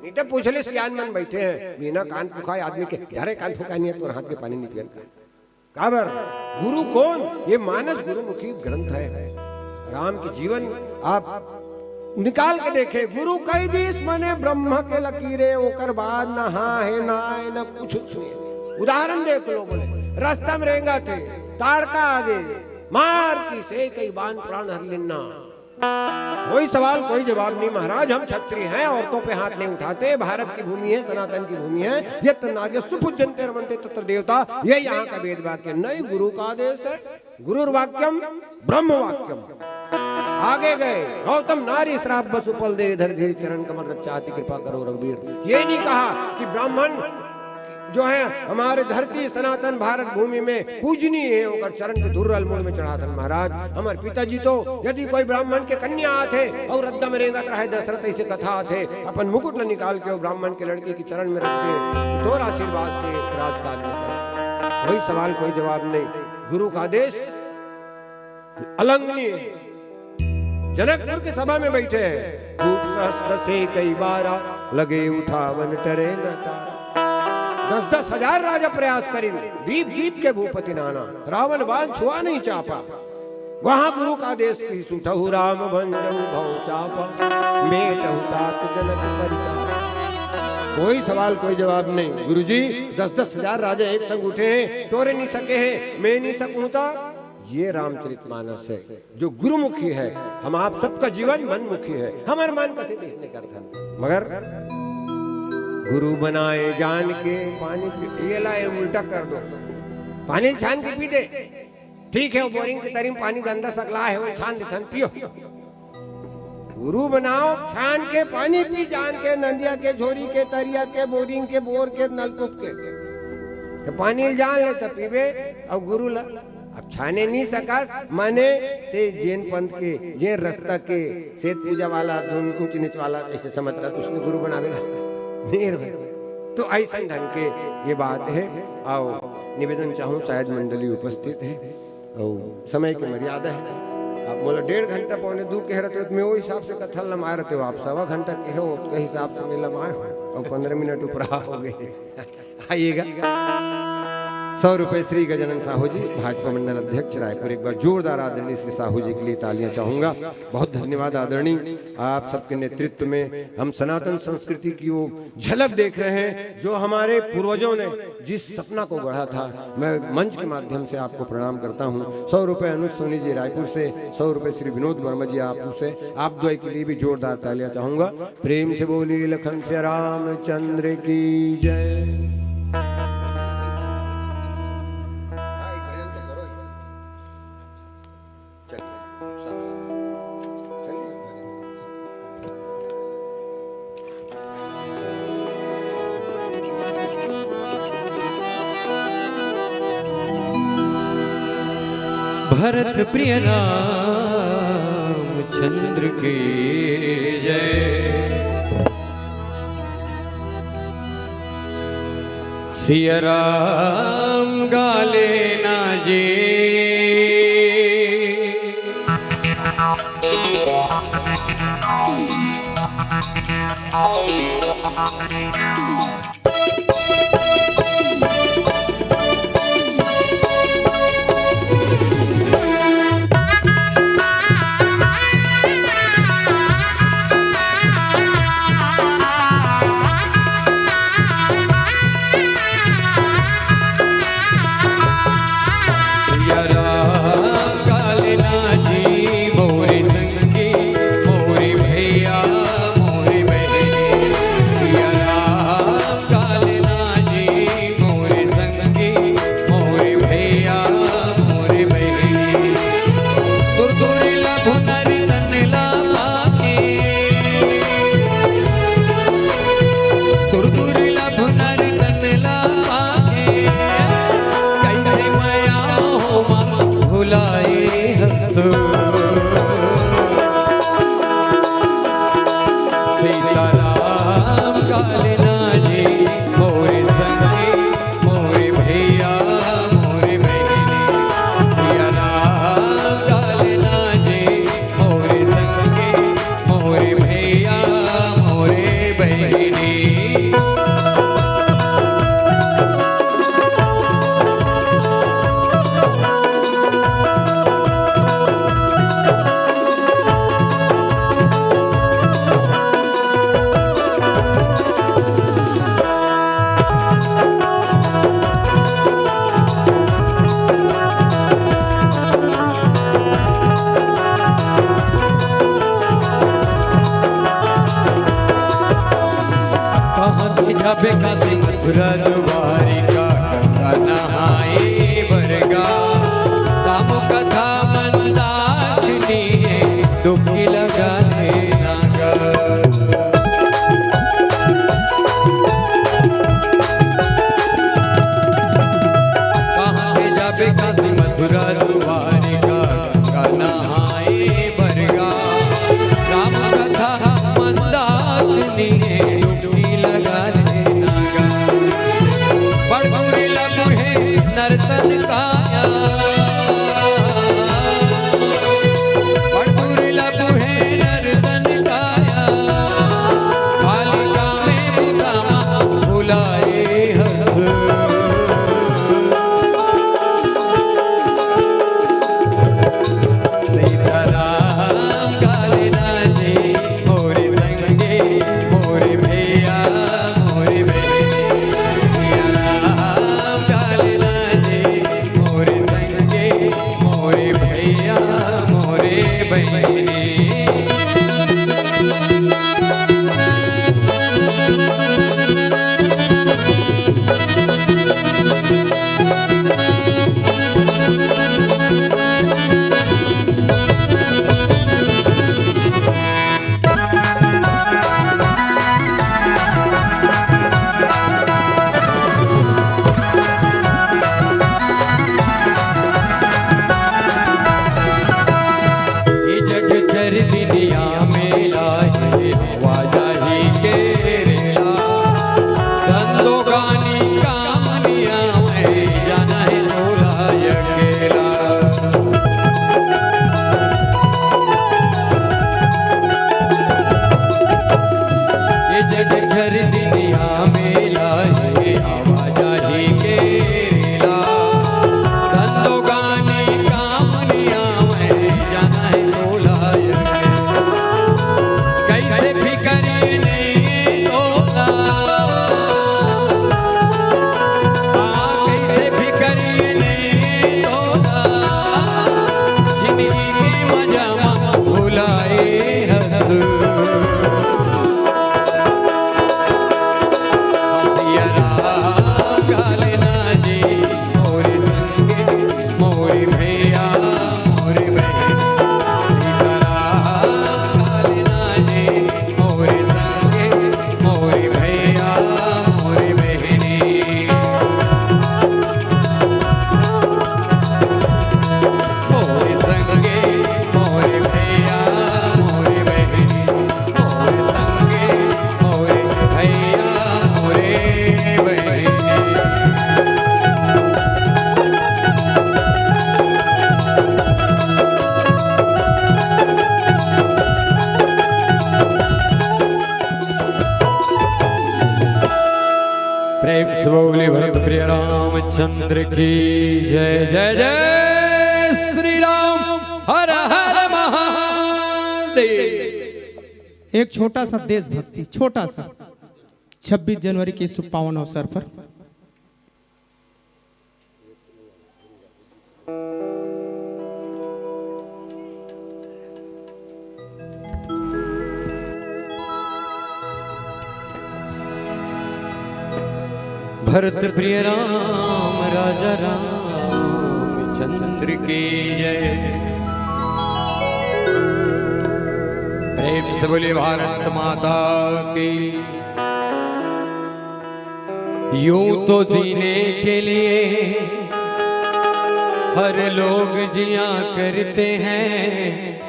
नहीं तो पूछ ले, सियान मन बैठे हैं, बिना कान पुखाए आदमी के, "जा रे कान फुकानी है, तोर हाथ के पानी नहीं पियन का।" काबर? गुरु कौन? ये मानस गुरुमुखी ग्रंथ है। राम के जीवन आप निकाल के देखे, गुरु कहि दीस मने ब्रह्म के लकीरे, ओकर बाद न हाँ है, ना है, न कुछ छुए। उदाहरण देख लो, बोले, रस्ता में रेंगथे, ताड़का आगे, मार की से कई बान प्राण हर लेना। कोई सवाल, कोई जवाब नहीं महाराज, हम क्षत्रिय हैं, औरतों पे हाथ नहीं उठाते, भारत की भूमि है, सनातन की भूमि है, ये तन्नार्य सुपूज्यन्ते रमन्ते तत्र देवता, ये यहाँ का वेद वाक्य नहीं, गुरु का आदेश है। गुरुर्वाक्यम ब्रह्म वाक्यम। आगे गए, गौतम नारी श्राप बसु पल दे धर धीर चरण कमल रक्षा अति कृपा करो रघुबीर। ये नहीं कहा कि ब्राह्मण जो है हमारे धरती सनातन भारत भूमि में पूजनीय है, ओकर चरण के धूल ल मूड़ में चढ़ाथन महाराज। हमर पिताजी तो यदि कोई ब्राह्मण के कन्या आथे और रद्दा में रेंगत रहे दशरथ, ऐसे कथा आथे, अपन मुकुट ल निकाल के वो ब्राह्मण के लड़के के चरण में रख दे, तोर आशीर्वाद से राजकाज में कर। कोई सवाल, कोई जवाब नहीं। गुरु का आदेश अलंघनीय है। जनकपुर के सभा में बैठे हैं, भूप सहस दसे कई बारा, लगे उठावन टरे न तारा। दस दस हजार राजा प्रयास करिन, दीप दीप के भूपति नाना, रावण बाण छुआ नहीं चापा। वहां गुरु का आदेश की सुठहु राम भंजहु भव चापा, मेटहु तात जनक परिताप। कोई सवाल, कोई जवाब नहीं। गुरुजी, दस दस हजार राजा एक संग उठे हैं, टोरे नहीं सके हैं, मैं नहीं सकूं था। ये रामचरितमानस है जो गुरुमुखी है। हम आप सबका जीवन मनमुखी है, हमर मन कथे तइसने करथन, मगर गुरु बनाए जान के पानी पी, ये ला, ये उल्टा कर दो, पानी छान के पी दे। ठीक है, वो बोरिंग के तरी में पानी गंदा सकला है, वो छान देथन, पियो। गुरु बनाओ, छान के पानी पी जान के, नंदिया के, झोरी के, तरिया के, बोरिंग के, बोर के, नलकूप के, तो पानी ल जान ले तो पीबे, और गुरु ला अब छाने नहीं सकस, माने ते जेन पंथ के, जेन रास्ता के, सेत पूजा वाला, धुन ऊंच नीच वाला, ऐसे समझता तो उसने गुरु बनावेगा नहीं रे भाई। तो ऐसा ढंग के ये बात है। आओ, निवेदन चाहूँ, शायद मंडली उपस्थित है, और समय की मर्यादा है। आप बोला डेढ़ घंटा, पौने दो कह रहे थे, तो मैं वो हिसाब से कथा लमाए रहते हो, आप सवा घंटा कहे हो, उसके हिसाब से मैं लमाए हूँ, और पन्द्रह मिनट ऊपर हो गए। आइएगा। सौ रुपए श्री गजानन साहू जी, भाजपा मंडल अध्यक्ष रायपुर। एक बार जोरदार आदरणीय श्री साहू जी के लिए तालियां चाहूंगा। बहुत धन्यवाद आदरणीय, आप सबके नेतृत्व में हम सनातन संस्कृति की वो झलक देख रहे हैं जो हमारे पूर्वजों ने जिस सपना को गढ़ा था। मैं मंच के माध्यम से आपको प्रणाम करता हूँ। सौ रुपए अनुज सोनी जी रायपुर से, सौ रुपए श्री विनोद वर्मा जी आप से, आप द्वय के लिए भी जोरदार तालियां चाहूंगा। प्रेम से बोलिए लखन सिया रामचंद्र की जय। भरत प्रिय रामचंद्र की जय। सिया राम गा लेना जी। कहाँ भेजाबे काशी मथुरा द्वारिका, गंगा नहाए बरगा। राम कथा मंदाकिनी है, डुबकी लगा ले नागा। कहाँ भेजाबे काशी मथुरा द्वारिका, गंगा नहाए बरगा। राम कथा मंदाकिनी है, डुबकी लगा ले नागा। की जय, जय जय श्री राम, हर हर महादेव। एक छोटा सा देशभक्ति, छोटा सा, छब्बीस जनवरी के शुभ पावन अवसर पर। भरत प्रिय राम, राजा रामचंद्र की जय। प्रेम से बोलिए भारत माता की। यूं तो जीने के लिए हर लोग जिया करते हैं,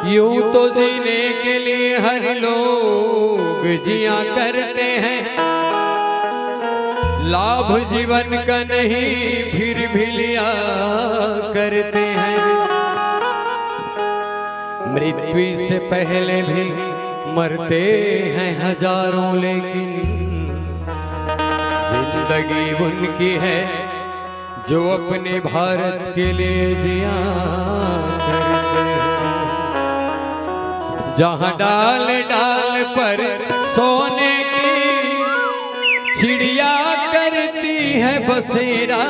यूं तो जीने के लिए हर लोग जिया करते हैं, लाभ जीवन का नहीं फिर भी लिया करते हैं। मृत्यु से पहले भी मरते हैं हजारों, लेकिन जिंदगी उनकी है जो अपने भारत के लिए जिया करते हैं। जहां डाल डाल पर सोने की चिड़िया करती है बसेरा,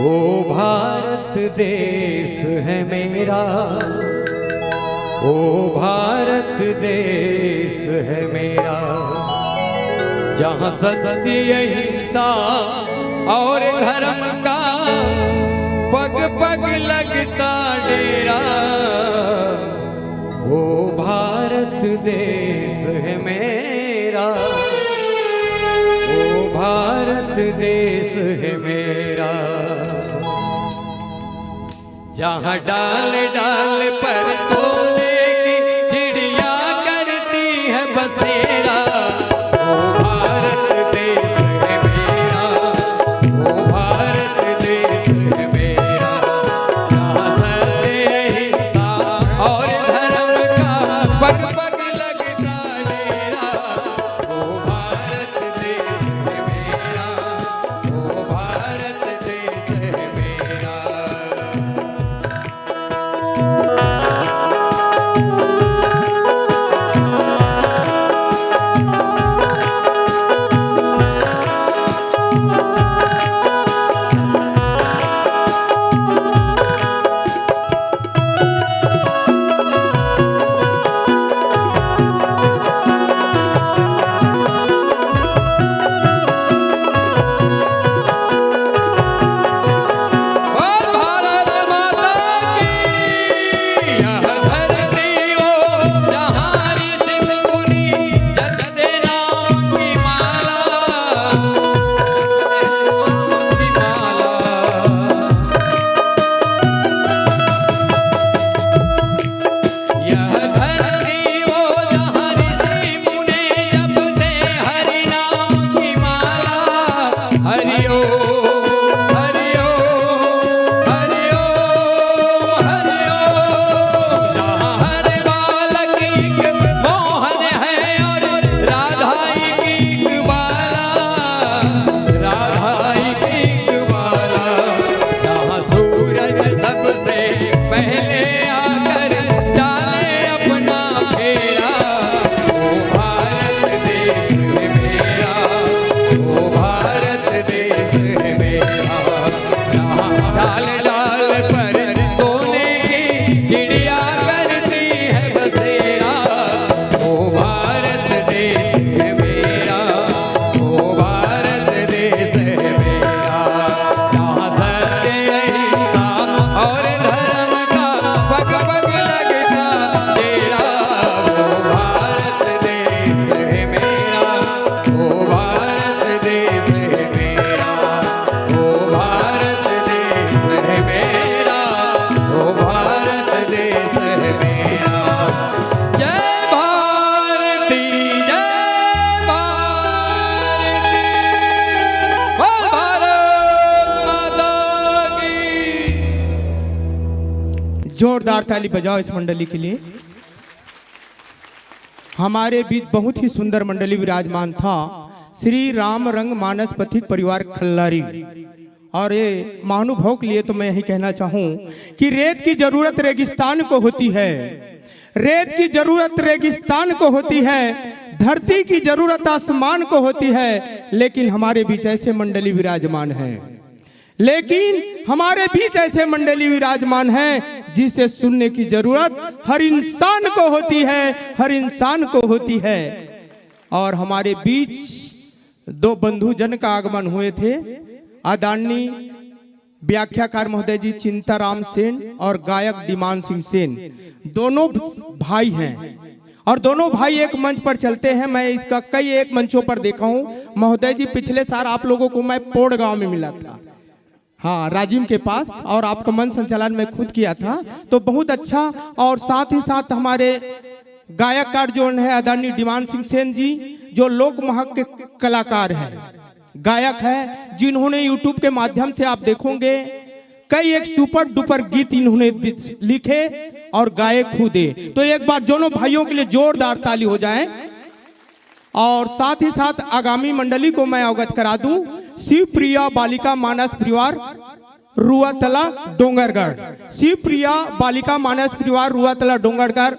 वो भारत देश है मेरा, वो भारत देश है मेरा। जहाँ सत्य अहिंसा और धर्म का पग पग लगता डेरा, वो भारत देश है मेरा, वो भारत देश है मेरा। जहाँ डाल डाल पर सोने की चिड़िया करती है बसेरा, वो भारत देश है मेरा, वो भारत देश है मेरा। जहाँ सत्य अहिंसा और धर्म का पग पग लगता डेरा, वो भारत देश है मेरा, वो भारत देश है मेरा। बोल भारत माता की। यह धरती वो जहाँ ऋषि मुनि जपते नाम की माला, की माला। यह धरती वो जहाँ ऋषि मुनि जपते हरि नाम की माला। हरि ओम, हरि ओम, हरि ओम, हरि ओम। जहाँ हर बालक एक मोहन है और राधा एक एक बाला, राधा एक एक बाला। जहाँ सूरज सबसे पहले आकर डाले अपना फेरा, वो भारत देश है मेरा, वो भारत देश है मेरा। जहाँ डाल डाल पर सोने की चिड़िया करती है बसेरा, वो भारत देश है मेरा, वो भारत देश है मेरा। जहाँ सत्य अहिंसा और धर्म का पग पग लगता डेरा, वो भारत देश है मेरा, वो भारत देश है मेरा, वो भारत देश है मेरा, वो भारत देश है मेरा। जय भारती, जय भारती, बोल भारत माता की। जोरदार ताली बजाओ इस मंडली के लिए। हमारे बीच बहुत ही सुंदर मंडली विराजमान था। श्री राम रंग मानस पथिक परिवार खल्लारी। और ये महानुभाव के लिए तो मैं यही कहना चाहूँ कि रेत की जरूरत रेगिस्तान को होती है, रेत की जरूरत रेगिस्तान को होती है, धरती की जरूरत आसमान को होती है, लेकिन हमारे बीच ऐसे मंडली विराजमान हैं, लेकिन हमारे बीच ऐसे मंडली विराजमान हैं जिसे सुनने की जरूरत हर इंसान को होती है, हर इंसान को होती है। और हमारे बीच दो बंधुजन का आगमन हुए थे, आदरणीय व्याख्याकार महोदय जी चिंताराम सेन और गायक डिमान सिंह सेन, दोनों भाई हैं। और दोनों भाई एक मंच पर चलते हैं। मैं इसका कई एक मंचों पर देखा हूँ। महोदय जी, पिछले साल आप लोगों को मैं पोड़ गांव में मिला था, हाँ, राजिम के पास, और आपका मंच संचालन मैं खुद किया था, तो बहुत अच्छा। और साथ ही साथ हमारे गायककार जो है आदरणीय डिमान सिंह सेन जी, जो लोक महक के कलाकार हैं, गायक है, जिन्होंने YouTube के माध्यम से आप देखोगे कई एक सुपर डुपर गीत इन्होंने दि-, लिखे और गाए खुदे। तो एक बार दोनों भाइयों के लिए जोरदार ताली हो जाए। और साथ ही साथ आगामी मंडली को मैं अवगत करा दूं, शिवप्रिया बालिका मानस परिवार रुआतला डोंगरगढ़, शिवप्रिया बालिका मानस परिवार रुआतला डोंगरगढ़।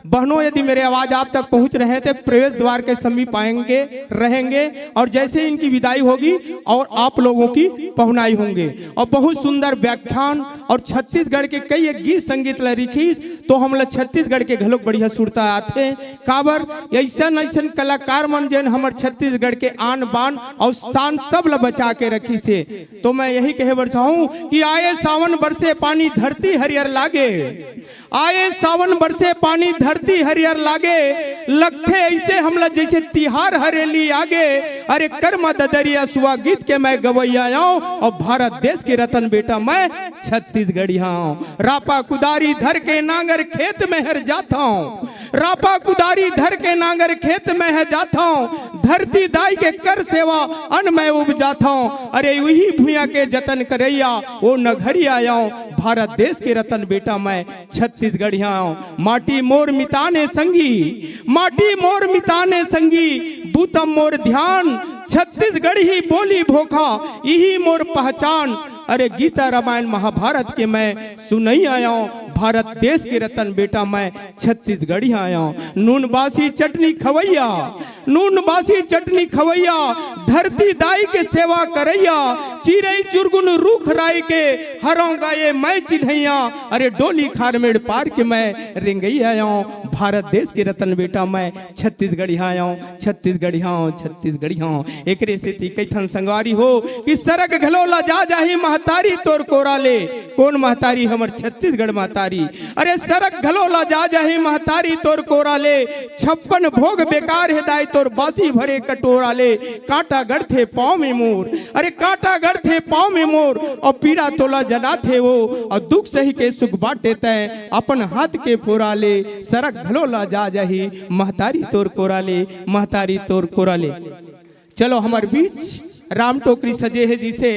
बहनों, यदि मेरे आवाज आप तक पहुंच रहे हैं तो प्रवेश द्वार के समीप आएंगे, रहेंगे, और जैसे इनकी विदाई होगी और आप लोगों की पहुनाई होंगे। और बहुत सुंदर व्याख्यान और छत्तीसगढ़ के कई एक गीत संगीत ला रिखिस, तो हमला छत्तीसगढ़ के घलोक बढ़िया सुरता आथे। काबर, अइसन अइसन कलाकार मन जेन हमर छत्तीसगढ़ के आन बान और शान सब ला बचा के रखिस हे। तो मैं यही कहे बर चाहूं कि आए सावन बरसे पानी धरती हरियर लागे, आए सावन बरसे पानी धरती हरियर लागे, लगथे अइसे हमला जइसे तिहार हरेली आगे। अरे कर्मा ददरिया सुआ गीत के मैं गवैया आंव, और भारत देश के रतन बेटा मैं छत्तीसगढ़िया आंव। रापा कुदारी धर के नांगर खेत में हर जाथंव, रापा कुदारी धर के नांगर खेत में हर जाथंव, धरती दाई के कर सेवा अन्न मैं उपजाथंव। अरे उही भुइयां के जतन करइया ओ नगरिया आंव, भारत देश के रतन बेटा मैं छत्तीसगढ़िया आंव। माटी मोर मितान ए संगी, माटी मोर मितान ए संगी, बूतम मोर ध्यान, छत्तीसगढ़ी बोली भोखा, इही मोर पहचान। अरे गीता रामायण महाभारत के मैं सुनइया आंव, भारत देश के रतन बेटा मैं छत्तीसगढ़िया आंव। नून बासी चटनी खवैया, नून बासी चटनी खवैया, धरती दाई के सेवा करइया, चिरई चुरगुन रूख राई के हरंव गा ये मैं चिन्हैया। अरे डोली खारमेड़ पार के मैं रेंगइया आंव, भारत देश के रतन बेटा मैं छत्तीसगढ़िया आंव, छत्तीसगढ़िया आंव, छत्तीसगढ़िया आंव। एकरे सेती कहिथन संगवारी हो कि सरग घलो लजा जाही महतारी तोर कोरा ले। कोन महतारी? हमर छत्तीसगढ़ महतारी। अरे सरग घलो लजा जाही महतारी तोर कोरा ले, छप्पन भोग बेकार हे दाई तोर बासी भरे कटोरा ले। कांटा गड़थे पाँव में मोर, अरे कांटा गड़थे पाँव में मोर, अउ पीरा तोला जनाथे ओ, अउ दुख सही के सुख बांटे तैं अपन हाथ के फोरा ले। सरग घलो लजा जाही महतारी तोर कोरा ले, महतारी तोर कोरा ले। चलो, हमर बीच राम टोकरी सजे हे, जिसे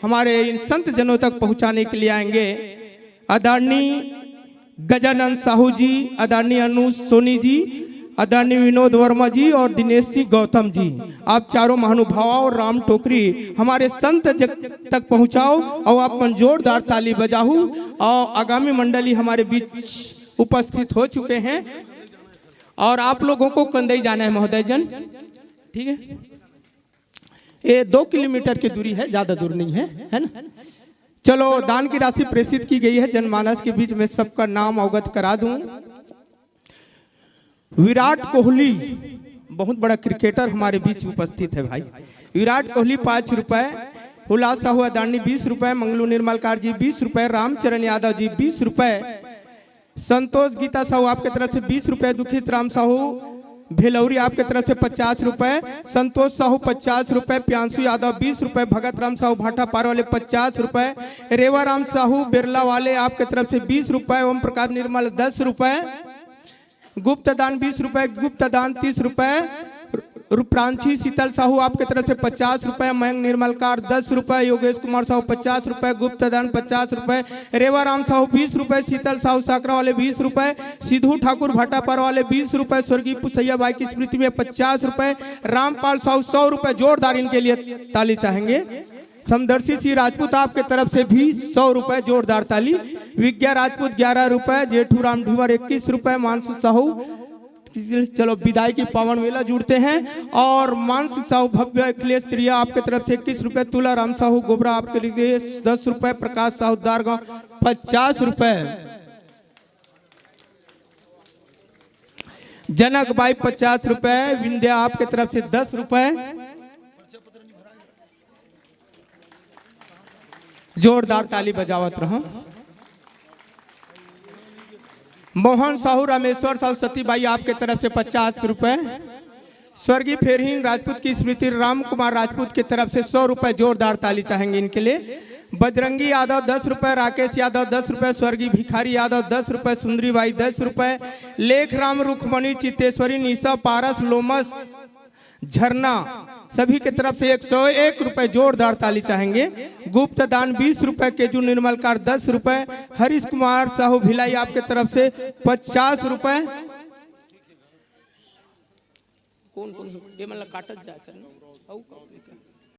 हमारे इन संत जनों तक पहुंचाने के लिए आएंगे आदरणीय गजानंद साहू जी, आदरणीय अनुज सोनी जी, आदरणीय विनोद वर्मा जी और दिनेश सिंह गौतम जी। आप चारों महानुभाव और राम टोकरी हमारे संत जग तक पहुंचाओ और आप मन जोरदार ताली बजाहू। और आगामी मंडली हमारे बीच उपस्थित हो चुके हैं और आप लोगों को कंदई जाना है महोदय जन, ठीक है? ये दो किलोमीटर की दूरी है, ज्यादा दूर नहीं है, है ना? चलो, दान की राशि प्रेषित की गई है, जनमानस के बीच में सबका नाम अवगत करा दूं। विराट कोहली, बहुत बड़ा क्रिकेटर हमारे बीच उपस्थित है भाई। विराट कोहली पाँच रुपए, हुला साहू अदानी बीस रुपए, मंगलू निर्मलकार जी बीस रुपए, रामचरण यादव जी बीस रुपए, संतोष गीता साहू आपके तरफ से बीस रुपए, दुखित राम साहू भेलौरी आपके तरफ से पचास रुपए, संतोष साहू पचास रुपए, प्रियांशु यादव बीस रुपए, भगत राम साहू भाटा पार वाले पचास रुपए, रेवा राम साहू बिरला वाले आपके तरफ से बीस रुपए, ओम प्रकाश निर्मल दस रुपए, गुप्त दान बीस रुपए, गुप्त दान तीस रुपए, रूपरांची शीतल साहू आपके तरफ से पचास रुपए, मयंक निर्मलकार दस रुपए, योगेश कुमार साहू पचास रुपए, गुप्त दान पचास रुपए, रेवा राम साहू बीस रुपए, शीतल साहू साकरा वाले बीस रुपए, सिद्धू ठाकुर भाटापार वाले बीस रुपए, स्वर्गीय पुसैया बाई की स्मृति में पचास रुपए, रामपाल साहू सौ रुपए। जोरदार इनके लिए ताली चाहेंगे। समदर्शी सिंह राजपूत आपके तरफ से भी सौ रुपए, जोरदार ताली। विज्ञा राजपूत ग्यारह रुपए, जेठू राम ढीवर इक्कीस रुपए, मानस साहू। चलो, विदाई की पावन वेला जुड़ते हैं। और मानस साहू भव्य अखिलेश त्रिया आपके तरफ से इक्कीस रुपए, तुला राम साहू गोबरा आपके लिए दस रुपए, प्रकाश साहू दारगांव पचास रुपए, जनक बाई पचास रुपए, विंध्या आपके तरफ से दस रुपए। जोरदार ताली बजावत रहो। मोहन साहू, रामेश्वर साहू, सती बाई आपके तरफ से पचास रुपए। स्वर्गीय फेरहीन राजपूत की स्मृति राम कुमार राजपूत की तरफ से सौ रुपए। जोरदार ताली चाहेंगे इनके लिए। बजरंगी यादव दस रुपए, राकेश यादव दस रुपए, स्वर्गीय भिखारी यादव दस रुपए, सुंदरी बाई दस रुपए, लेखराम, रुखमणि, चित्तेश्वरी, निशा, पारस, लोमस, झरना, सभी के तरफ से एक सौ एक रुपए। जोरदार ताली चाहेंगे। गुप्त दान बीस रुपए, केजू निर्मलकार दस रुपए, हरीश कुमार साहू भिलाई आपके तरफ से पचास रुपए। कौन कौन ये मन ला काटत जात हे ना? अउ का?